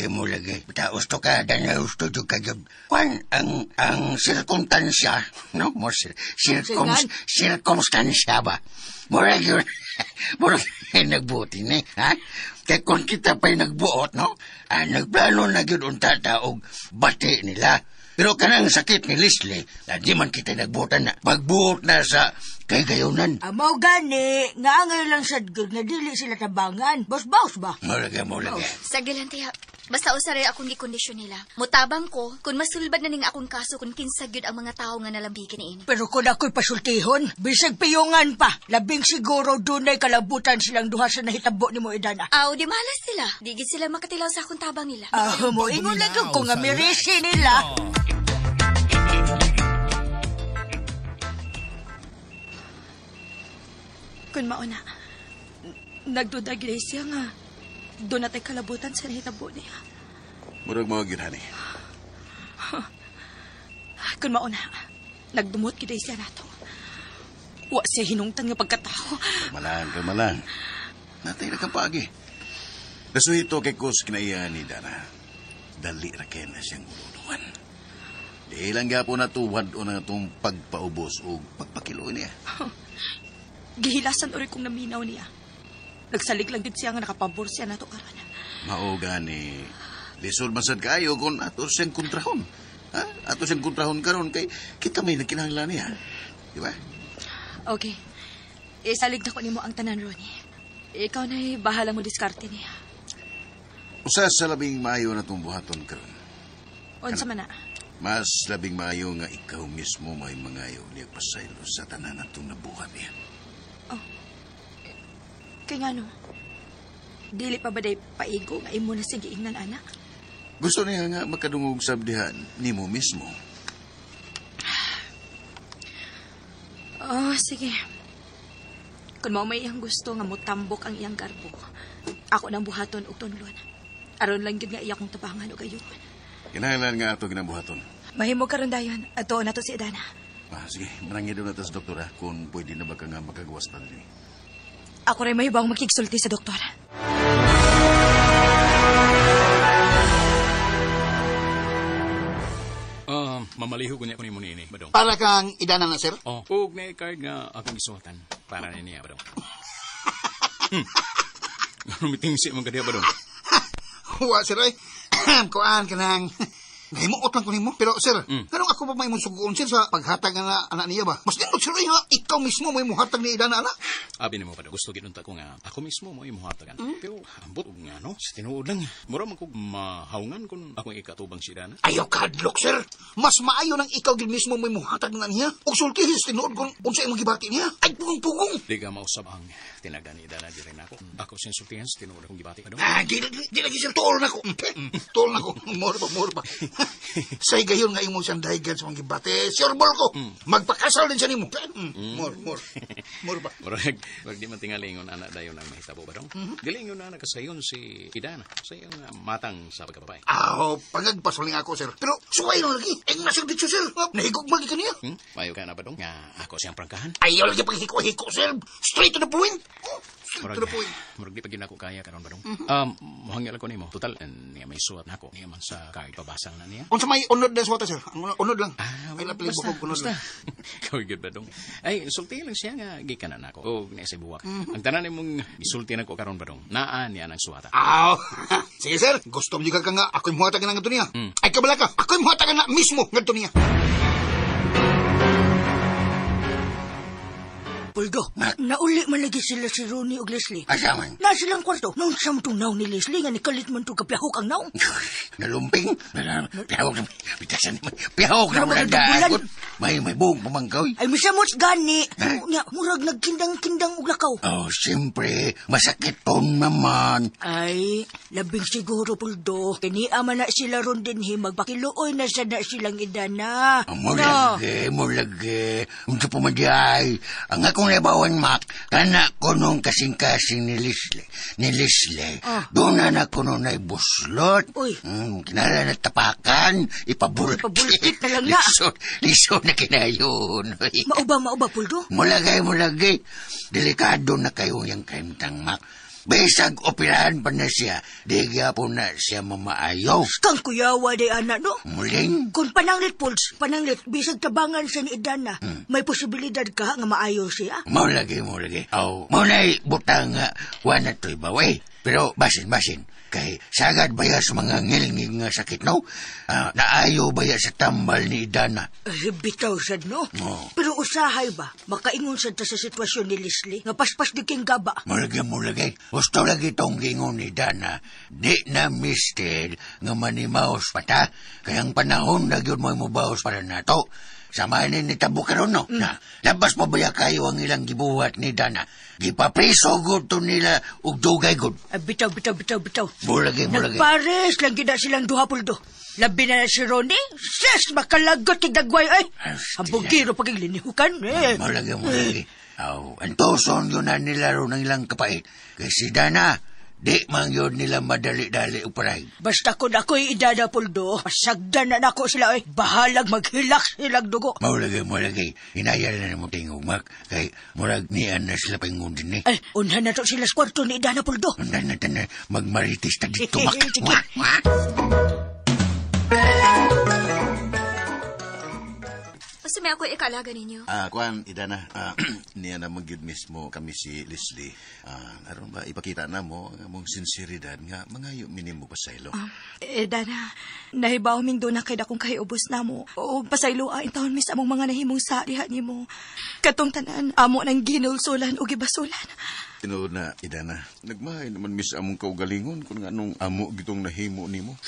Speaker 2: Mo lagi. Bitaw usto ka, Dana, usto jud ka jud. Kwan ang sirkumtansya, no? Mo sirkumstansya ba? Mura gyud. Mura nagbuot ini, ha? Kay kung kita pa'y nagbuot, no? Nagplano na gyud unta ta og bati nila. Pero kanang sakit ni Leslie, di man kita nagbuotan na. Pagbuot na sa kay gayunan.
Speaker 6: Amaw gani, nga angay lang sad gyud nga dili sila tabangan. Bos-bos ba?
Speaker 2: Mo lagi.
Speaker 7: Sa gilantiya, basta usaray akong gikondisyon nila. Mutabang ko, kung masulbad na ning akong kaso kung kinsa gyud ang mga tawo nga nalambikin niini.
Speaker 6: Pero kung ako'y pasultihon, bisag piyungan pa, labing siguro dunay kalabutan silang duha sa nahitabo ni mo Idana.
Speaker 7: Aw, di malas sila. Di gid sila makatilaw sa akong tabang nila.
Speaker 6: Mo ingon lang ko nga mirisi nila.
Speaker 5: Kun mauna, nagduda Gracia nga doon natay kalabutan sa nahitabo niya.
Speaker 3: Murag mga gyud, honey.
Speaker 5: Kun mauna, nagdumot gid siya nato. Wa siya hinungtan nga pagkatao.
Speaker 3: Kalma lang. Natay na kapagi. Nasuhito kay Kus kinaiya ni Dana. Dali ra kay na siyang ululuan. Di lang gapon na tuwad o na itong pagpaubos o pagpakilo niya.
Speaker 5: Gihilasan ori kong naminaw niya. Nagsalig lang gid siya nga nakapabor siya nato karon.
Speaker 3: Mao gani. Lisod man sad kaayo kung ato siyang kontrahon. Ha? Ato siyang kontrahon karon kay kita may nagkinahanglan niya. Di ba?
Speaker 5: Okay. Isalig na ko nimo ang tanan, Ronnie. Ikaw na'y bahala mo diskarte niya.
Speaker 3: Usa sa labing maayo na itong buhaton karon.
Speaker 5: Unsa man na?
Speaker 3: Mas labing maayo nga ikaw mismo may mangayo niya pasaylo sa tanan atong nabuhat niya.
Speaker 5: Oh. Kaya nga no, dili pa ba day paigo nga imo na siyang giingnan, anak?
Speaker 3: Gusto niya nga makadungog sabdihan nimo mismo.
Speaker 5: Oh, sige. Kung mao may iyang gusto nga motambok ang iyang garbo, ako nang buhaton og tunlon. Aron lang gyud nga iya kong tabangan og ayun.
Speaker 3: Kinahanglan nga ato ginabuhaton.
Speaker 5: Mahimo karon dayon. Ato na to si Idana.
Speaker 3: Sige, manangin daw na ta sa doktora kung pwede na ba ka nga makagawas pa din.
Speaker 5: Ako rin may ibang makigsulti sa doktora.
Speaker 8: Mamaliho ko niya ko ni Munini, badong.
Speaker 4: Para kang Idana na, sir?
Speaker 8: Oh, ug na card nga akong gisuwatan. Para ni niya, badong. Ano mitingsi man ka diya, badong?
Speaker 4: Wa, sir, ay. Kuan ka nang... Nahimuot lang ko nimo. Pero, sir, kanong ako pa may mong suguon, sir, sa paghatag nga anak niya ba? Mas nindot, sir, nga, ikaw mismo may muhatag ni Idana, anak.
Speaker 8: Abi nimo pa daw, gusto ginunta ko nga, ako mismo mo imuhatagan. Pero, ambot og nga, no? Sa tinuod lang, mura man kog mahaungan kung akong ikatubang si Idana.
Speaker 4: Ayaw kadlok, sir. Mas maayo nang ikaw gid mismo may muhatag na niya. Og sulti, sa tinuod kung unsa imong gibati niya. Ay, pugong-pugong.
Speaker 8: Di ka mausab ang tinaga ni Idana di rin ako. Ako sinsultihan sa tinuod akong gibati. Ano?
Speaker 4: Di lagi, sir. Tuol na ko. Tuol na ko. More pa. Say gayon nga imong siyang dahigan sa mga gibate. Sure ball ko. Magpakasal din siya nimo. More ba?
Speaker 8: Murag, wag di man tingalingon anak dayon ang mahitabo ba dong? Gilingon na nakasayon si Idana sa iyong matang sa pagkababay.
Speaker 4: Aw, pangagpasuling ako, sir. Pero suway na lagi. Ang nasa dito, sir. Nahigog magi ka niya.
Speaker 8: Mayo ka na ba dong? Nga ako siyang prangkahan.
Speaker 4: Ayaw lagi paghiko-hiko, sir. Straight to the point.
Speaker 8: Murag di pa gid ako kaya karon ba dong? Muhangil ako nimo. Total niya may suwat nako. Niya man sa card pabasa na niya.
Speaker 4: Unsa may unod na suwata, sir? Unod lang.
Speaker 8: Ay lapli bukog unod lang. Ikaw gyud ba dong? Ay sulti lang siya nga gikan na nako. Og niya sa buwak. Ang tanan nimong gisulti nako karon ba dong? Naa niya nang suwata.
Speaker 4: Aw. Sige, sir. Gusto mo ka nga ako'y muhatag na ngadto niya. Ay kabala ka. Ako'y muhatag na mismo ngadto niya.
Speaker 6: Puldo, nauli man lagi sila si Ronnie og Leslie.
Speaker 2: Asa man?
Speaker 6: Na silang kwarto. Nung siyam tong naong ni Leslie nga nikalit man tong kapyahok ang naong.
Speaker 2: Nalumping? Piyahok na. Bitasan naman. Piyahok na mga dagot. May buong pamangkaw.
Speaker 6: Ay, misamot gani. Nya, murag nagkindang-kindang og lakaw.
Speaker 2: Oh, siyempre. Masakit po naman.
Speaker 6: Ay, labing siguro, Puldo. Kini ama na sila ron din hi. Magpakiluoy na sa na silang idana.
Speaker 2: Mulagi. Unsa po man di ay. Ang akong Akong nabawan, Mac, kana ko nung kasing-kasing ni Leslie. Ni Leslie, doon na na kuno na ibuslot.
Speaker 6: Uy.
Speaker 2: Kinala na tapakan, ipabulkit.
Speaker 6: Ipabulkit na lang na.
Speaker 2: Lisod na kinayon.
Speaker 6: Mauba, Puldo?
Speaker 2: Mulagay. Delikado na kayo yung kaimtang, Mac. Bisag operahan pa na siya, di gyapon na siya mamaayo.
Speaker 6: Kang kuyawa day, anak, no?
Speaker 2: Muling?
Speaker 6: Kung pananglit, Puls, pananglit, bisag tabangan siya ni Idana, may posibilidad ka nga maayo siya.
Speaker 2: Maulagi. Aw, maunay butang nga, wala to'y baway. Pero basin. Kay sagad baya sa mga ngilngig nga sakit, no? Naayo baya sa tambal ni Idana.
Speaker 6: Ay, bitaw sad, no?
Speaker 2: Oh.
Speaker 6: Pero usahay ba, makaingon sad ta sa sitwasyon ni Leslie, nga paspas di king gaba.
Speaker 2: Mulagi. Gusto lagi tong gingon ni Dana. Di na mister nga manimaos pa ta. Kaya ang panahon na yun mo'y mubaos para nato. Sama ni tabo karon, no? Na, labas pa baya kayo ang ilang gibuhat ni Dana. Gipapriso gud to nila og dugay gud.
Speaker 6: Ay, bitaw.
Speaker 2: Mulagi.
Speaker 6: Nagpares lang gina silang duha, Puldo. Labi na si Ronnie. Sis, makalagot tig dagway, ay. Ang bugiro paging linihukan, eh.
Speaker 2: Mulagi. Aw, antoson yun na nila ron ang ilang kapait. Kay si Dana, di man yun nila madali-dali uparay.
Speaker 6: Basta kung ako'y idada, Puldo, pasagdan na nako sila, ay. Bahalag maghilak silang dugo.
Speaker 2: Maulagi. Hinayal na mo tingog, Mak. Kay murag niyan na sila paingon din, eh.
Speaker 6: Ay, unhan na to sila sa kwarto ni Idana, Puldo.
Speaker 2: Unhan na to na magmaritis ta dito, Mak.
Speaker 6: Sige.
Speaker 7: Basta may ako ikalaga ninyo.
Speaker 3: Kuan, Idana, niya na magyud mismo kami si Leslie. Aron ba ipakita na mo ang among sinseridad nga mangayo minimo pasaylo.
Speaker 5: Dana, nahibaw ming doon na kay dakong kahiubos na mo. O pasaylo ang taon mis among mga nahimong sa diha nimo. Katong tanan, amo nang ginulsulan o gibasulan.
Speaker 3: Tinuod na, Idana, nagmahay naman mis among kaugalingon kung anong amo gitong nahimo nimo.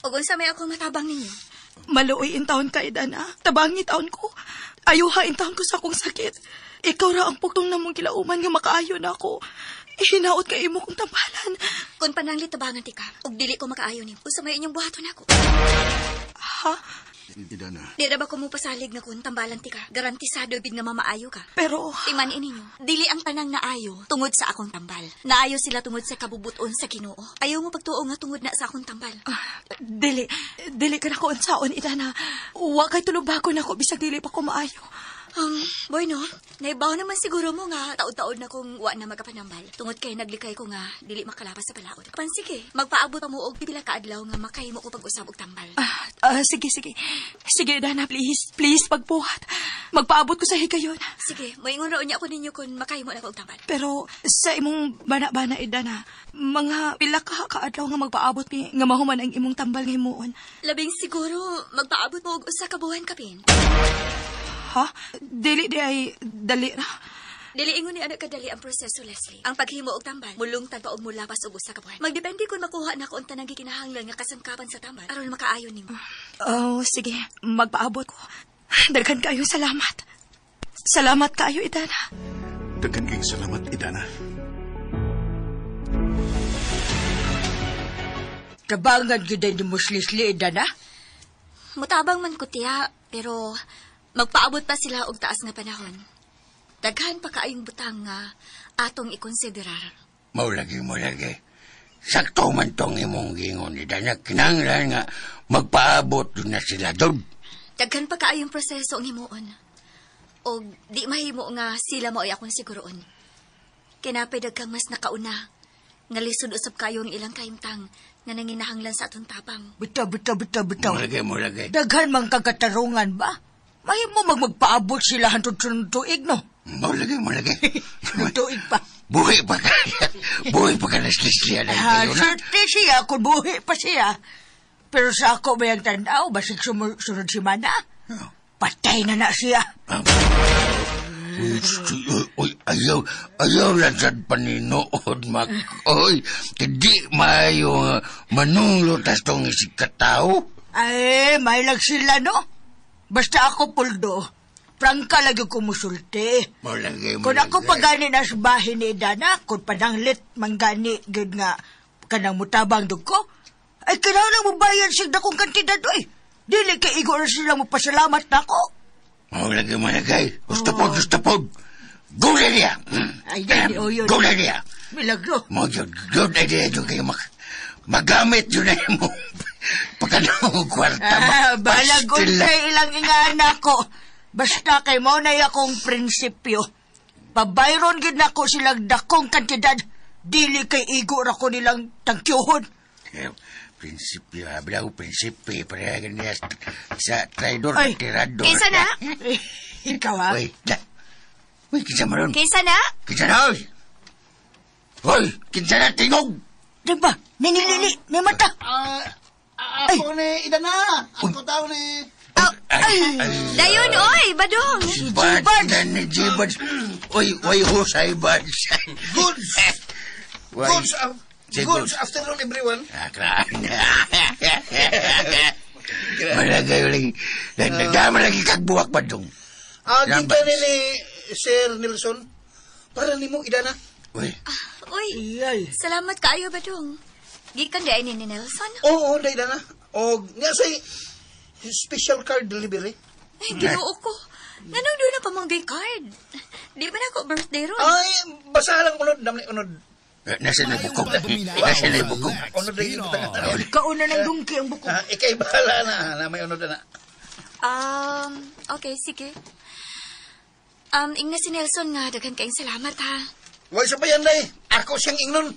Speaker 7: Ug unsa may akong matabang ninyo?
Speaker 5: Maluoy in taon ka, Idana. Tabangi taon ko. Ayuha in taon ko sa akong sakit. Ikaw ra ang puktong namong kilauman nga makaayo na ako. Hinaot ka imo kong tambalan.
Speaker 7: Kung pananglit tabangan ti ka, ug dili ko makaayo nimo. Unsa may inyong buhaton ako?
Speaker 5: Ha?
Speaker 3: Idana.
Speaker 7: Di ra ba ko mo pasalig nga kung tambalan ti ka, garantisado gid nga mamaayo ka.
Speaker 5: Pero
Speaker 7: timan ninyo, dili ang tanang naayo tungod sa akong tambal. Naayo sila tungod sa kabubuton sa Ginoo. Ayaw mo pagtuo nga tungod na sa akong tambal.
Speaker 5: Dili ka na ko unsaon, Idana. Wa kay tulubagon nako bisag dili pa ko maayo.
Speaker 7: Boy, no? Naibaw naman siguro mo nga taod-taod na kung wa na magapanambal. Tungod kay naglikay ko nga dili makalapas sa palaod. Pansige, magpaabot pa mo og pila ka adlaw nga makahimo ko pag-usab og tambal.
Speaker 5: Sige. Sige, Dana, please pagbuhat. Magpaabot ko sa higayon.
Speaker 7: Sige, moingon ra unya ko ninyo kung makahimo na ko og tambal.
Speaker 5: Pero sa imong bana-bana, Idana, mga pila ka kaadlaw nga magpaabot mi nga mahuman ang imong tambal nga himuon.
Speaker 7: Labing siguro magpaabot mo og usa ka buwan kapin.
Speaker 5: Ha? Dili di ay dali ra.
Speaker 7: Dili ingon ni anak kadali ang proseso, Leslie. Ang paghimo og tambal, mulungtad pa og mulapas og usa ka buwan. Magdepende kung makuha na ko ang tanang gikinahanglan nga kasangkapan sa tambal aron makaayon nimo.
Speaker 5: Oh, sige, magpaabot ko. Daghan kayo salamat. Salamat kayo, Idana.
Speaker 3: Daghan kayong salamat, Idana.
Speaker 6: Tabangan gyud ni mo si Leslie, Idana.
Speaker 7: Mutabang man ko tiya, pero magpaabot pa sila og taas nga panahon. Daghan pa kaayong butang nga atong ikonsiderar.
Speaker 2: Maulagi. Sakto man tong imong gingon ni Dana. Kinahanglan nga magpaabot na sila doon.
Speaker 7: Daghan pa kaayong proseso ang himuon. Og di mahimo nga sila mo ay akong siguroon. Kinapay daghang mas nakauna nga lisod usab kayo ang ilang kahimtang nga nanginahanglan sa atong tapang.
Speaker 6: Bitaw.
Speaker 2: Mulagi.
Speaker 6: Daghan man kagatarungan ba? Mahimo magpaabot sila hantod sunod tuig, no?
Speaker 2: Mulagi.
Speaker 6: Tuig pa.
Speaker 2: Buhi pa ka. Buhi pa ka na siya.
Speaker 6: Swerte siya kung buhi pa siya. Pero sa ako bayang tanaw, basig sunod si Mana. Patay na siya.
Speaker 2: Uy, ayaw lang sa paninood, Mak. Oy, hindi maayo manunglo tas tong isig katao.
Speaker 6: Ay, may lang sila, no? Basta ako, Puldo, prangka lagi ko musulti.
Speaker 2: Malagay.
Speaker 6: Kung ako pagani na sa bahin ni Idana, kung pananglit manggani, gud nga, kanang mutabang dug ko, ay kinahanglan mo bayad sig dakong kantidad, oy. Dili kay igo na sila mo pasalamat na ako.
Speaker 2: Malagay. Gusto pod. Good idea.
Speaker 6: Ay, dali, o yun.
Speaker 2: Good idea.
Speaker 6: Milagro.
Speaker 2: Mo yun, good idea yun kayo magamit yun na mo. Pagka kwarta.
Speaker 6: Ah, balag
Speaker 2: Pastila.
Speaker 6: unsay ilang ingana ko. Basta kay mo na akong prinsipyo. Pabayron gid nako silang dakong kantidad. Dili kay igo ra ko nilang tangkyuhon.
Speaker 2: Eh, prinsipyo, habla ko prinsipyo. Pareha ganyan sa traidor,
Speaker 6: Ay.
Speaker 2: tirador.
Speaker 7: Kinsa na?
Speaker 6: Ikaw ha?
Speaker 2: Uy, da. Uy, kinsa maron?
Speaker 7: Kinsa na?
Speaker 2: Kinsa na, oy? Uy, kinsa na, tingog!
Speaker 6: Diba? Ningilili, may mata.
Speaker 4: Ako ni Idana. Ako tao ni...
Speaker 2: Ay,
Speaker 7: Dayon, oy, Badong.
Speaker 2: Buds na ni G-Buds. Uy, uy, husay, Buds.
Speaker 4: Goods.
Speaker 2: Uy.
Speaker 4: Goods,
Speaker 2: Say
Speaker 4: goods
Speaker 2: goods.
Speaker 4: afternoon, everyone.
Speaker 2: Ah, kraan. Malagay lagi. Nagdama lagi kagbuwak pa dong.
Speaker 4: Gikan ni Sir Nelson. Para nimo Idana.
Speaker 2: Uy,
Speaker 7: Uy,
Speaker 6: Iyay.
Speaker 7: salamat kaayo, Badong. Gikan di ay ni Nelson.
Speaker 4: Oo, day Idana. Og nga say special card delivery.
Speaker 7: Ay, ginoo ko. Nanong doon na pa mong card? Di ba na ako birthday ron?
Speaker 4: Ay, basa lang unod, namni unod.
Speaker 2: Nasa na bukog. Nasa na bukog.
Speaker 4: Unod lagi
Speaker 10: Pinoy.
Speaker 6: Kauna ng dungki ang buko.
Speaker 4: Ah, ikay bahala na, na may unod na.
Speaker 7: Okay, sige. Ingna si Nelson nga, daghan kayong salamat ha.
Speaker 4: Way sa bayan day. Ako siyang ingnon.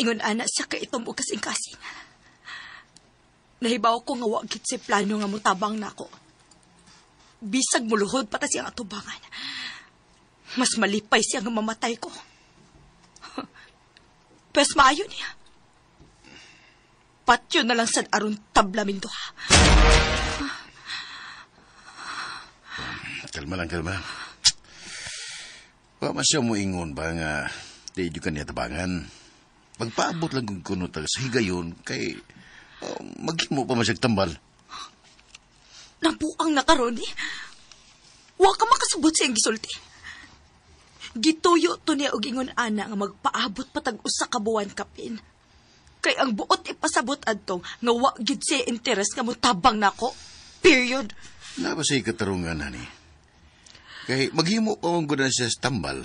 Speaker 5: Ingon ana siya kay itom og kasing-kasing. Nahibaw ko nga wa gid si plano nga motabang nako. Bisag muluhod pa ta siyang atubangan. Mas malipay siya nga mamatay ko. Pes maayo niya. Patyo na lang sad aron tabla duha.
Speaker 3: Kalma lang, kalma. Wa man siya moingon ba nga di ka niya tabangan. Magpaabot lang kung kuno ta sa higayon kay maghimo pa man siyag tambal.
Speaker 5: Nabuang na karon eh. Wa ka makasabot sa iyang gisulti. Gituyo to niya og ingon ana nga magpaabot patag usa ka buwan kapin. Kay ang buot ipasabot adtong nga wa gyud siya interes nga motabang nako. Period.
Speaker 3: Na ba siya katarungan, hani? Kay maghimo pa man gud na siya sa tambal.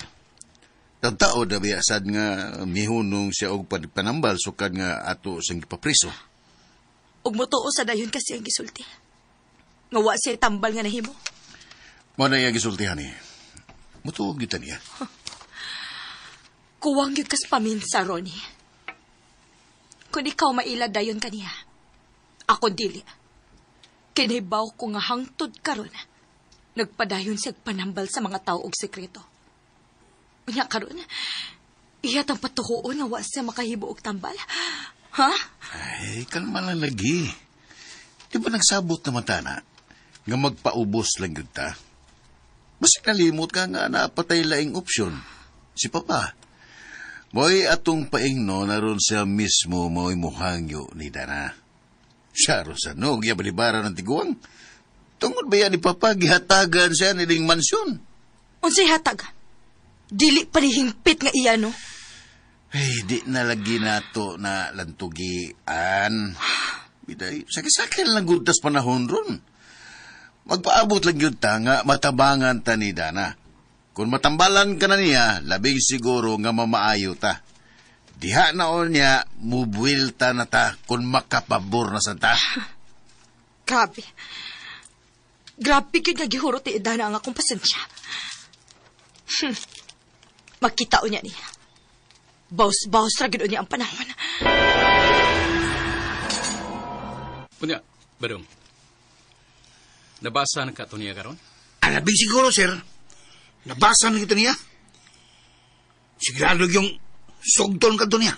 Speaker 3: Tagtao na biya sad nga mihunong siya og panambal sukad nga ato siyang gipapriso.
Speaker 5: Ug motuo sa dayon kasi ang gisulti. Nga wa siya tambal nga nahimo.
Speaker 3: Mo na iya gisulti, hani. Mutuo gyud ta niya.
Speaker 5: Kuwang gyud kas paminsa, Ronnie. Kung ikaw maila dayon kaniya, ako dili. Kinahibaw ko nga hangtod karon, nagpadayon siyag panambal sa mga tao og sekreto. Unya karon, iyat ang patuhuon nga wa siya makahibo og tambal. Ha?
Speaker 3: Ay, kalma lang lagi. Di ba nagsabot naman ta na? Nga magpaubos lang yun ta? Basta nalimot ka nga napatay laing opsyon. Si Papa. Mo'y atong paingno na ron siya mismo mo'y muhangyo ni Dana. Siya ron sa nog, yabalibara ng tiguang. Tungod ba yan ni Papa, gihatagan siya niling mansyon?
Speaker 5: Unsay hatag? Dili pa ni hingpit nga iya, no?
Speaker 3: Ay, di na lagi nato na lantugian. Biday, sakit-sakit lang gud tas panahon ron. Magpaabot lang yun ta nga matabangan ta ni Dana. Kung matambalan ka na niya, labing siguro nga mamaayo ta. Diha na o niya, mubuilta na ta kung makapabor na sa ta.
Speaker 5: Grabe. Grabe gyud nga gihurot ni Idana ang akong pasensya. Makita niya niya. Baos-baos ra gyud niya ang panahon.
Speaker 8: Punya, Badong. Nabasa na ka to niya karon?
Speaker 4: Alabing siguro, sir. Nabasa na kita niya. Sigurado yung sugton ka to niya.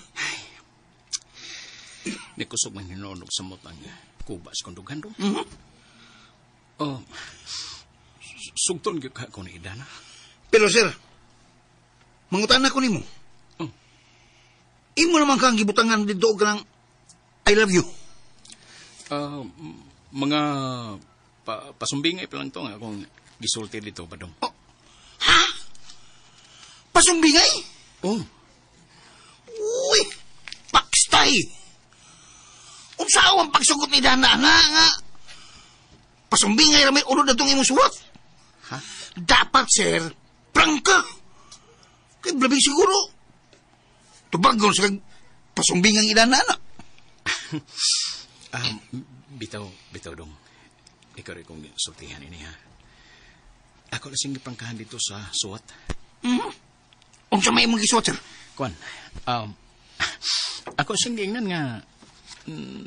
Speaker 8: Ni kusog man hinunog sa mot ang kubas kong dughan dong.
Speaker 4: Mm-hmm.
Speaker 8: Oh, sugton gyud ka ko ni Idana.
Speaker 4: Pero sir, mangutan ako nimo.
Speaker 8: Oh.
Speaker 4: Imo naman kang gibutangan dito og kanang I love you.
Speaker 8: Mga pasumbingay pa lang to nga akong gisulti dito, Badong.
Speaker 4: Oh. Ha? Pasumbingay?
Speaker 8: Oh.
Speaker 4: Uy, pakstay. Unsa ang pagsugot ni Dana na nga Pasumbingay ra may ulod na itong imong suwat.
Speaker 8: Ha?
Speaker 4: Dapat, sir, prangka. Kay blabing siguro. Tubagon sa kag pasumbingang idana na.
Speaker 8: Bitaw dong. Ikaw rin kong sultihan ini ha. Ako na siyang giprangkahan dito sa suwat.
Speaker 4: Mm-hmm. Unsa may imong gisuwat, sir?
Speaker 8: Kuan, ako siyang giingnan nga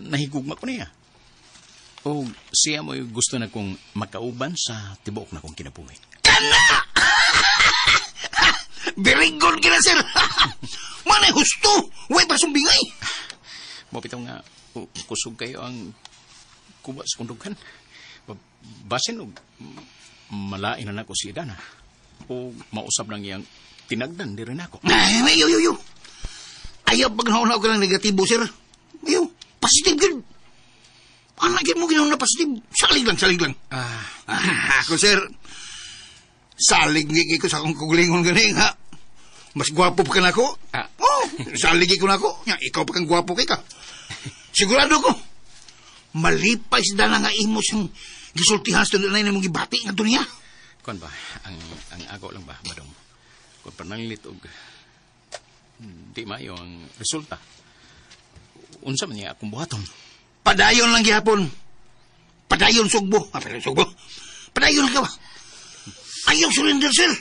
Speaker 8: nahigugma ko niya. O siya mo'y gusto na kong makauban sa tibuok na kong kinabuhi.
Speaker 4: Kana! Very good ka na, sir! Manay husto! Huwag pa sumbingay!
Speaker 8: Mapitaw nga, kusog kayo ang kuba sa kundughan. Basin og malain na nako si Idana. O mausap lang iyang tinagdan di rin ako.
Speaker 4: Ay, ayo, ayo, ayo. Ayaw pag nauna ko ng negatibo, sir. Ayaw, positive good. Anak mo ginawa na positive. Salig lang, salig lang. Ako, sir. Salig ngigi ko sa akong kugulingon ganing, ha? Mas gwapo pa ka na ako. Oh, salig ko na ako. Ya, ikaw pa kang gwapo kay ka. Sigurado ko. Malipay sa dana nga imo siyang gisultihan sa tunay na mong gibati nga niya.
Speaker 8: Kuan ba? Ang ako lang ba, Badong? Kung pananglit og di maayo ang resulta. Unsa man niya akong buhaton?
Speaker 4: Padayon lang gihapon. Padayon sugbo. Padayon sugbo. Padayon lang ka ba? Ayaw surrender, sir.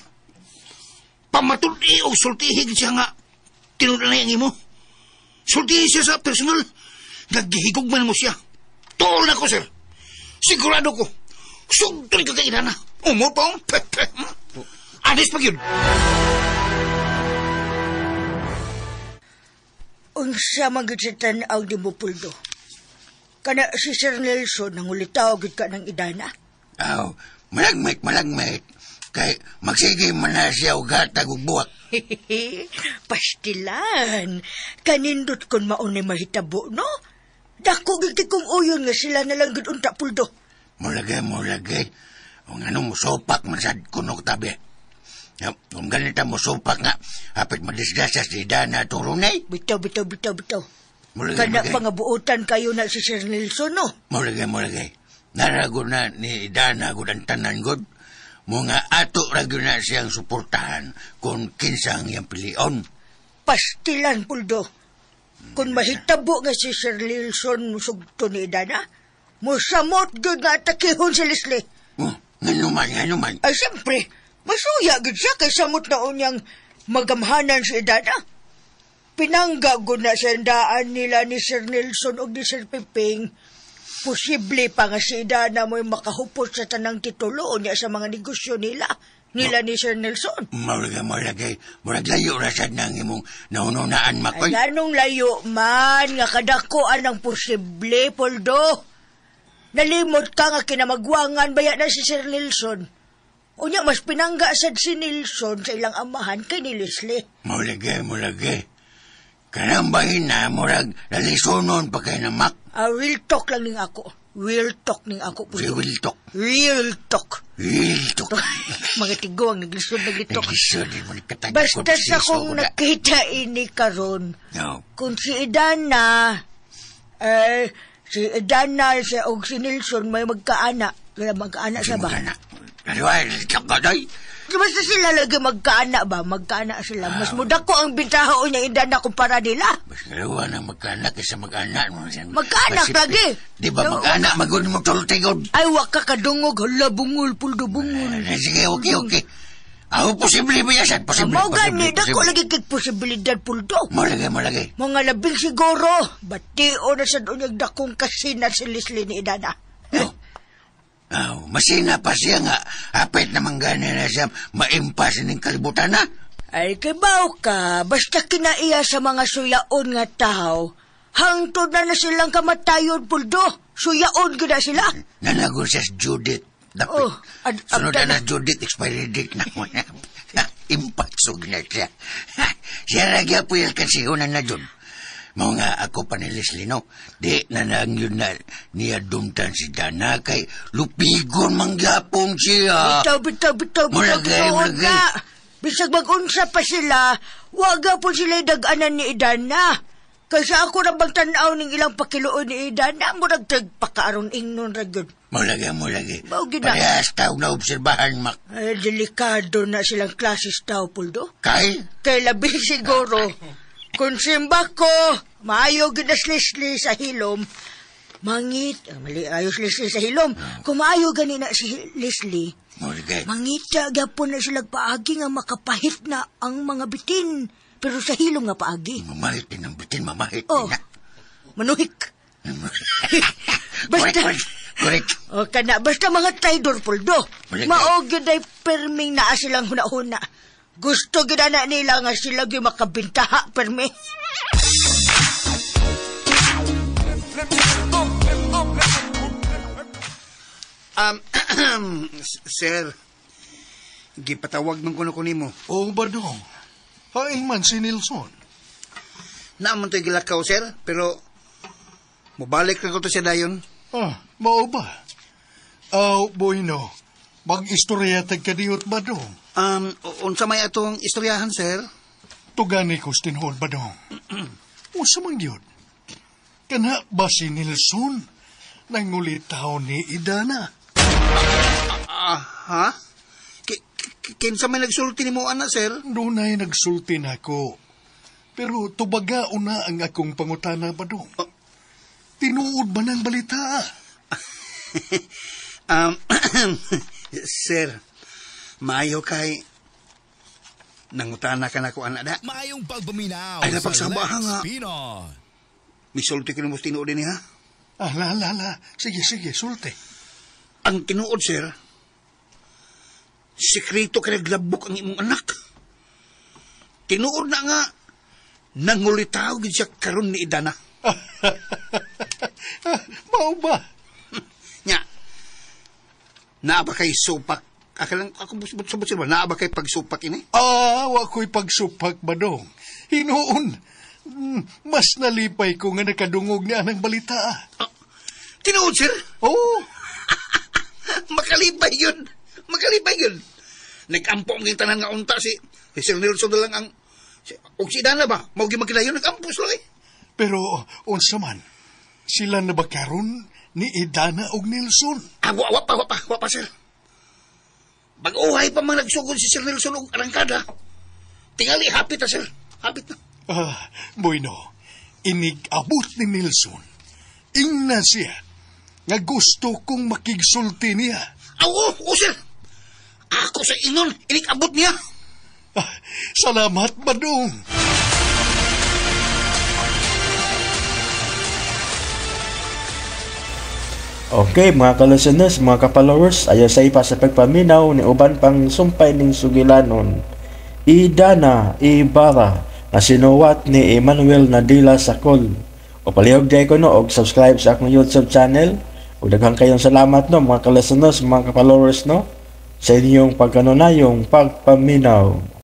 Speaker 4: Pamatud-i o sultihig siya nga tinuod na ang imo. Sultihi siya sa personal. Naghihigugman mo siya. Tuol na ko, sir. Sigurado ko. Sugtol ka kay Idana. Umo pa. Anis pa yun.
Speaker 6: Unsa man gid sa tan-aw di mo, Puldo. Kana si Sir Nelson nangulitaw gid ka ng Idana.
Speaker 2: Aw, malagmit, malagmit. Kay magsige man na siya og hatag og buwak.
Speaker 6: Pastilan. Kanindot kon maunay mahitabo, no? Dako gid kong uyon nga sila na lang gid unta, Puldo.
Speaker 2: Mulagay, mulagay. Kung anong musupak man sad kuno tabi. Kung ganito musupak nga, hapit madisgrasya si Idana atong runay.
Speaker 6: Bitaw, bitaw, bitaw, bitaw.
Speaker 2: Mulagay,
Speaker 6: Kana
Speaker 2: mulagay.
Speaker 6: pangabuotan kayo na si Sir Nelson, no?
Speaker 2: Mulagay, mulagay. Narago na ni Idana gud ang tanan gud. Mga ato ra gyud na siyang suportahan kung kinsa ang iyang pilion.
Speaker 6: Pastilan, Puldo. Kung mahitabo nga si Sir Nelson sugto ni Idana, musamot gyud nga atakihon si Leslie.
Speaker 2: Oh, nganuman, nganuman.
Speaker 6: Ay, siyempre, masuya gyud siya kay samot na unyang magamhanan si Idana. Pinangga gud na sa handaan nila ni Sir Nelson o ni Sir Piping. Posible pa nga si Idana mo'y makahupot sa tanang titulo niya sa mga negosyo nila ni Sir Nelson.
Speaker 2: Maulagay, maulagay. Murag layo ra sad na ang imong naununaan, Makoy.
Speaker 6: Ay, anong layo man, nga kadakoan ang posible, Poldo. Nalimot ka nga kinamagwangan baya na si Sir Nelson. Unya, mas pinangga sad si Nelson sa ilang amahan kay ni Leslie.
Speaker 2: Maulagay, maulagay. Kanang bahin na, murag lalisonon pa kay na Mac.
Speaker 6: Real talk lang ning ako. Real talk ning ako. Poldo.
Speaker 2: Real talk.
Speaker 6: Real talk.
Speaker 2: Real talk.
Speaker 6: Mga tiguang naglisod naglitok.
Speaker 2: Naglisod, di mo nagkatagad
Speaker 6: Basta sa kong nakita ini karon,
Speaker 2: No.
Speaker 6: kung si Idana, siya og si Nelson may magkaanak. Kaya magkaanak siya ba? Basta sila lagi magkaanak ba? Magkaanak sila. Mas mudako ang bintaho niya Idana kumpara nila.
Speaker 2: Mas kalawa na magkaanak kaysa mag-anak.
Speaker 6: Magkaanak lagi.
Speaker 2: Di ba mag-anak? Magod mo tultigod.
Speaker 6: Ay, wak ka kadungog. Hala, bungol, puldo, bungol.
Speaker 2: Sige, okay, okay. Ako, posible ba yan? Posible,
Speaker 6: Mao gani,
Speaker 2: posible,
Speaker 6: dako
Speaker 2: posible.
Speaker 6: lagi kag posibilidad, puldo.
Speaker 2: Malagay, malagay.
Speaker 6: Mga labing siguro, batio na sa unyag dakong kasina si Leslie ni Idana.
Speaker 2: Oh, masina pa siya nga. Hapit naman gani na siya maimpas ng kalibutan na.
Speaker 6: Ay, kibaw ka, basta kinaiya sa mga suyaon nga tao, hangtod na na silang kamatayon, puldo. Suyaon gina sila.
Speaker 2: Nanagon siya sa Judith. Dapit.
Speaker 6: Oh,
Speaker 2: Sunod na Judith, expiry date na mo. Impatsog na siya. Siya ragya po yung kasihunan na dun. Mao nga ako pa ni Leslie, no? Di na lang yun na niya dumtan si Dana kay lupigon mangyapon siya.
Speaker 6: Bitaw, bitaw, bitaw, bitaw,
Speaker 2: Mulagay,
Speaker 6: bitaw,
Speaker 2: mulagay.
Speaker 6: na. Bisag mag-unsa pa sila, waga po sila dag-anan ni Idana. Kaysa ako na bang tanaw ning ilang pakiluon ni Ida, na mo nagtagpakaaron ingnon ra gyud.
Speaker 2: Mulagi, mulagi.
Speaker 6: Mao gyud na.
Speaker 2: Parehas tao na obserbahan, Mak.
Speaker 6: Ay, delikado na silang klasis tao, Poldo.
Speaker 2: Kay?
Speaker 6: Kay labi siguro. Kung simba ko, maayo gyud na Leslie sa hilom. Mangit, mali, ayos Leslie sa hilom. Kung maayo gani na si Leslie,
Speaker 2: Mulagi.
Speaker 6: mangita gyapon na sila paagi nga makapahit na ang mga bitin. Pero sa hilom nga paagi.
Speaker 2: Mamahit din ang bitin, mamahit
Speaker 6: Oh,
Speaker 2: din na.
Speaker 6: manuhik. Basta,
Speaker 2: Correct, correct.
Speaker 6: O kana, basta mga traidor, Poldo.
Speaker 2: Wala
Speaker 6: Mao gyud ay perming naa silang huna-huna. Gusto gyud na nila nga sila gyud makabintaha permi.
Speaker 4: Sir, gipatawag man kuno ko nimo.
Speaker 11: Oo, Badong. Hain man si Nilsson.
Speaker 4: Naaman to'y gilakaw, sir, pero mubalik na ko to siya dayon.
Speaker 11: Ah, mao ba? Aw, bueno. Mag-istorya tag kadiyot, Badong.
Speaker 4: Unsa may atong istoryahan, sir?
Speaker 11: Tugani ko tinuod, Badong. Unsa man gyud? Kana ba si Nilsson nangulitaw ni Idana?
Speaker 4: Ha? Kinsa may nagsulti nimo ana, sir?
Speaker 11: Dunay nagsulti nako. Pero tubaga una ang akong pangutana, Badong. Tinuod ba ng balita?
Speaker 4: Sir, maayo kay nangutana ka na ko ana da.
Speaker 10: Maayong pagpaminaw
Speaker 4: Ay,
Speaker 10: sa
Speaker 4: napagsama,
Speaker 10: Lex
Speaker 4: nga.
Speaker 10: Pinoy.
Speaker 4: Misulti ko nimo tinuod ni ha.
Speaker 11: Ah, la, la, la. Sige, sige, sulti.
Speaker 4: Ang tinuod, sir, sikreto kay naglabok ang imong anak. Tinuod na nga, nangulitaw gid siya karon ni Idana.
Speaker 11: Mao ba?
Speaker 4: Nya, naa ba kay supak? Akalang, ako busbot sir ba? Naa ba kay pagsupak ini?
Speaker 11: Ah, wa ko'y pagsupak, Badong. Hinuon, mas nalipay ko nga nakadungog niya ng balita.
Speaker 4: Tinuod, sir?
Speaker 11: Oo.
Speaker 4: Makalipay yun. Makalipay yun. Nag-ampo ang tanan nga unta si Sir Nelson na lang ang si, og si Dana ba? Mao gyud magkinayon nag-ampo sila eh.
Speaker 11: Pero unsa man, sila na ba karon ni Idana og Nelson?
Speaker 4: Ah, wa, wa pa, wa pa, wa pa, sir. Bag-uhay pa man nagsugod si Sir Nelson og arangkada. Tingali, hapit na, sir. Hapit na.
Speaker 11: Ah, bueno, inig-abot ni Nelson. Ingna siya nga gusto kong makigsulti niya.
Speaker 4: Aw, oh, oh, sir. Ako sa inon, inig-abot niya.
Speaker 11: Ah, salamat, Badong.
Speaker 1: Okay, mga ka-listeners, mga ka-followers, ayo sa ipa sa pagpaminaw ni uban pang sumpay ning sugilanon. Idana Ibarra nga sinuwat ni Emmanuel Nadila Sakol. O palihog di ko no og subscribe sa akong YouTube channel. O daghang kayong salamat no mga ka-listeners, mga ka-followers no sa inyong pagkanunayong pagpaminaw.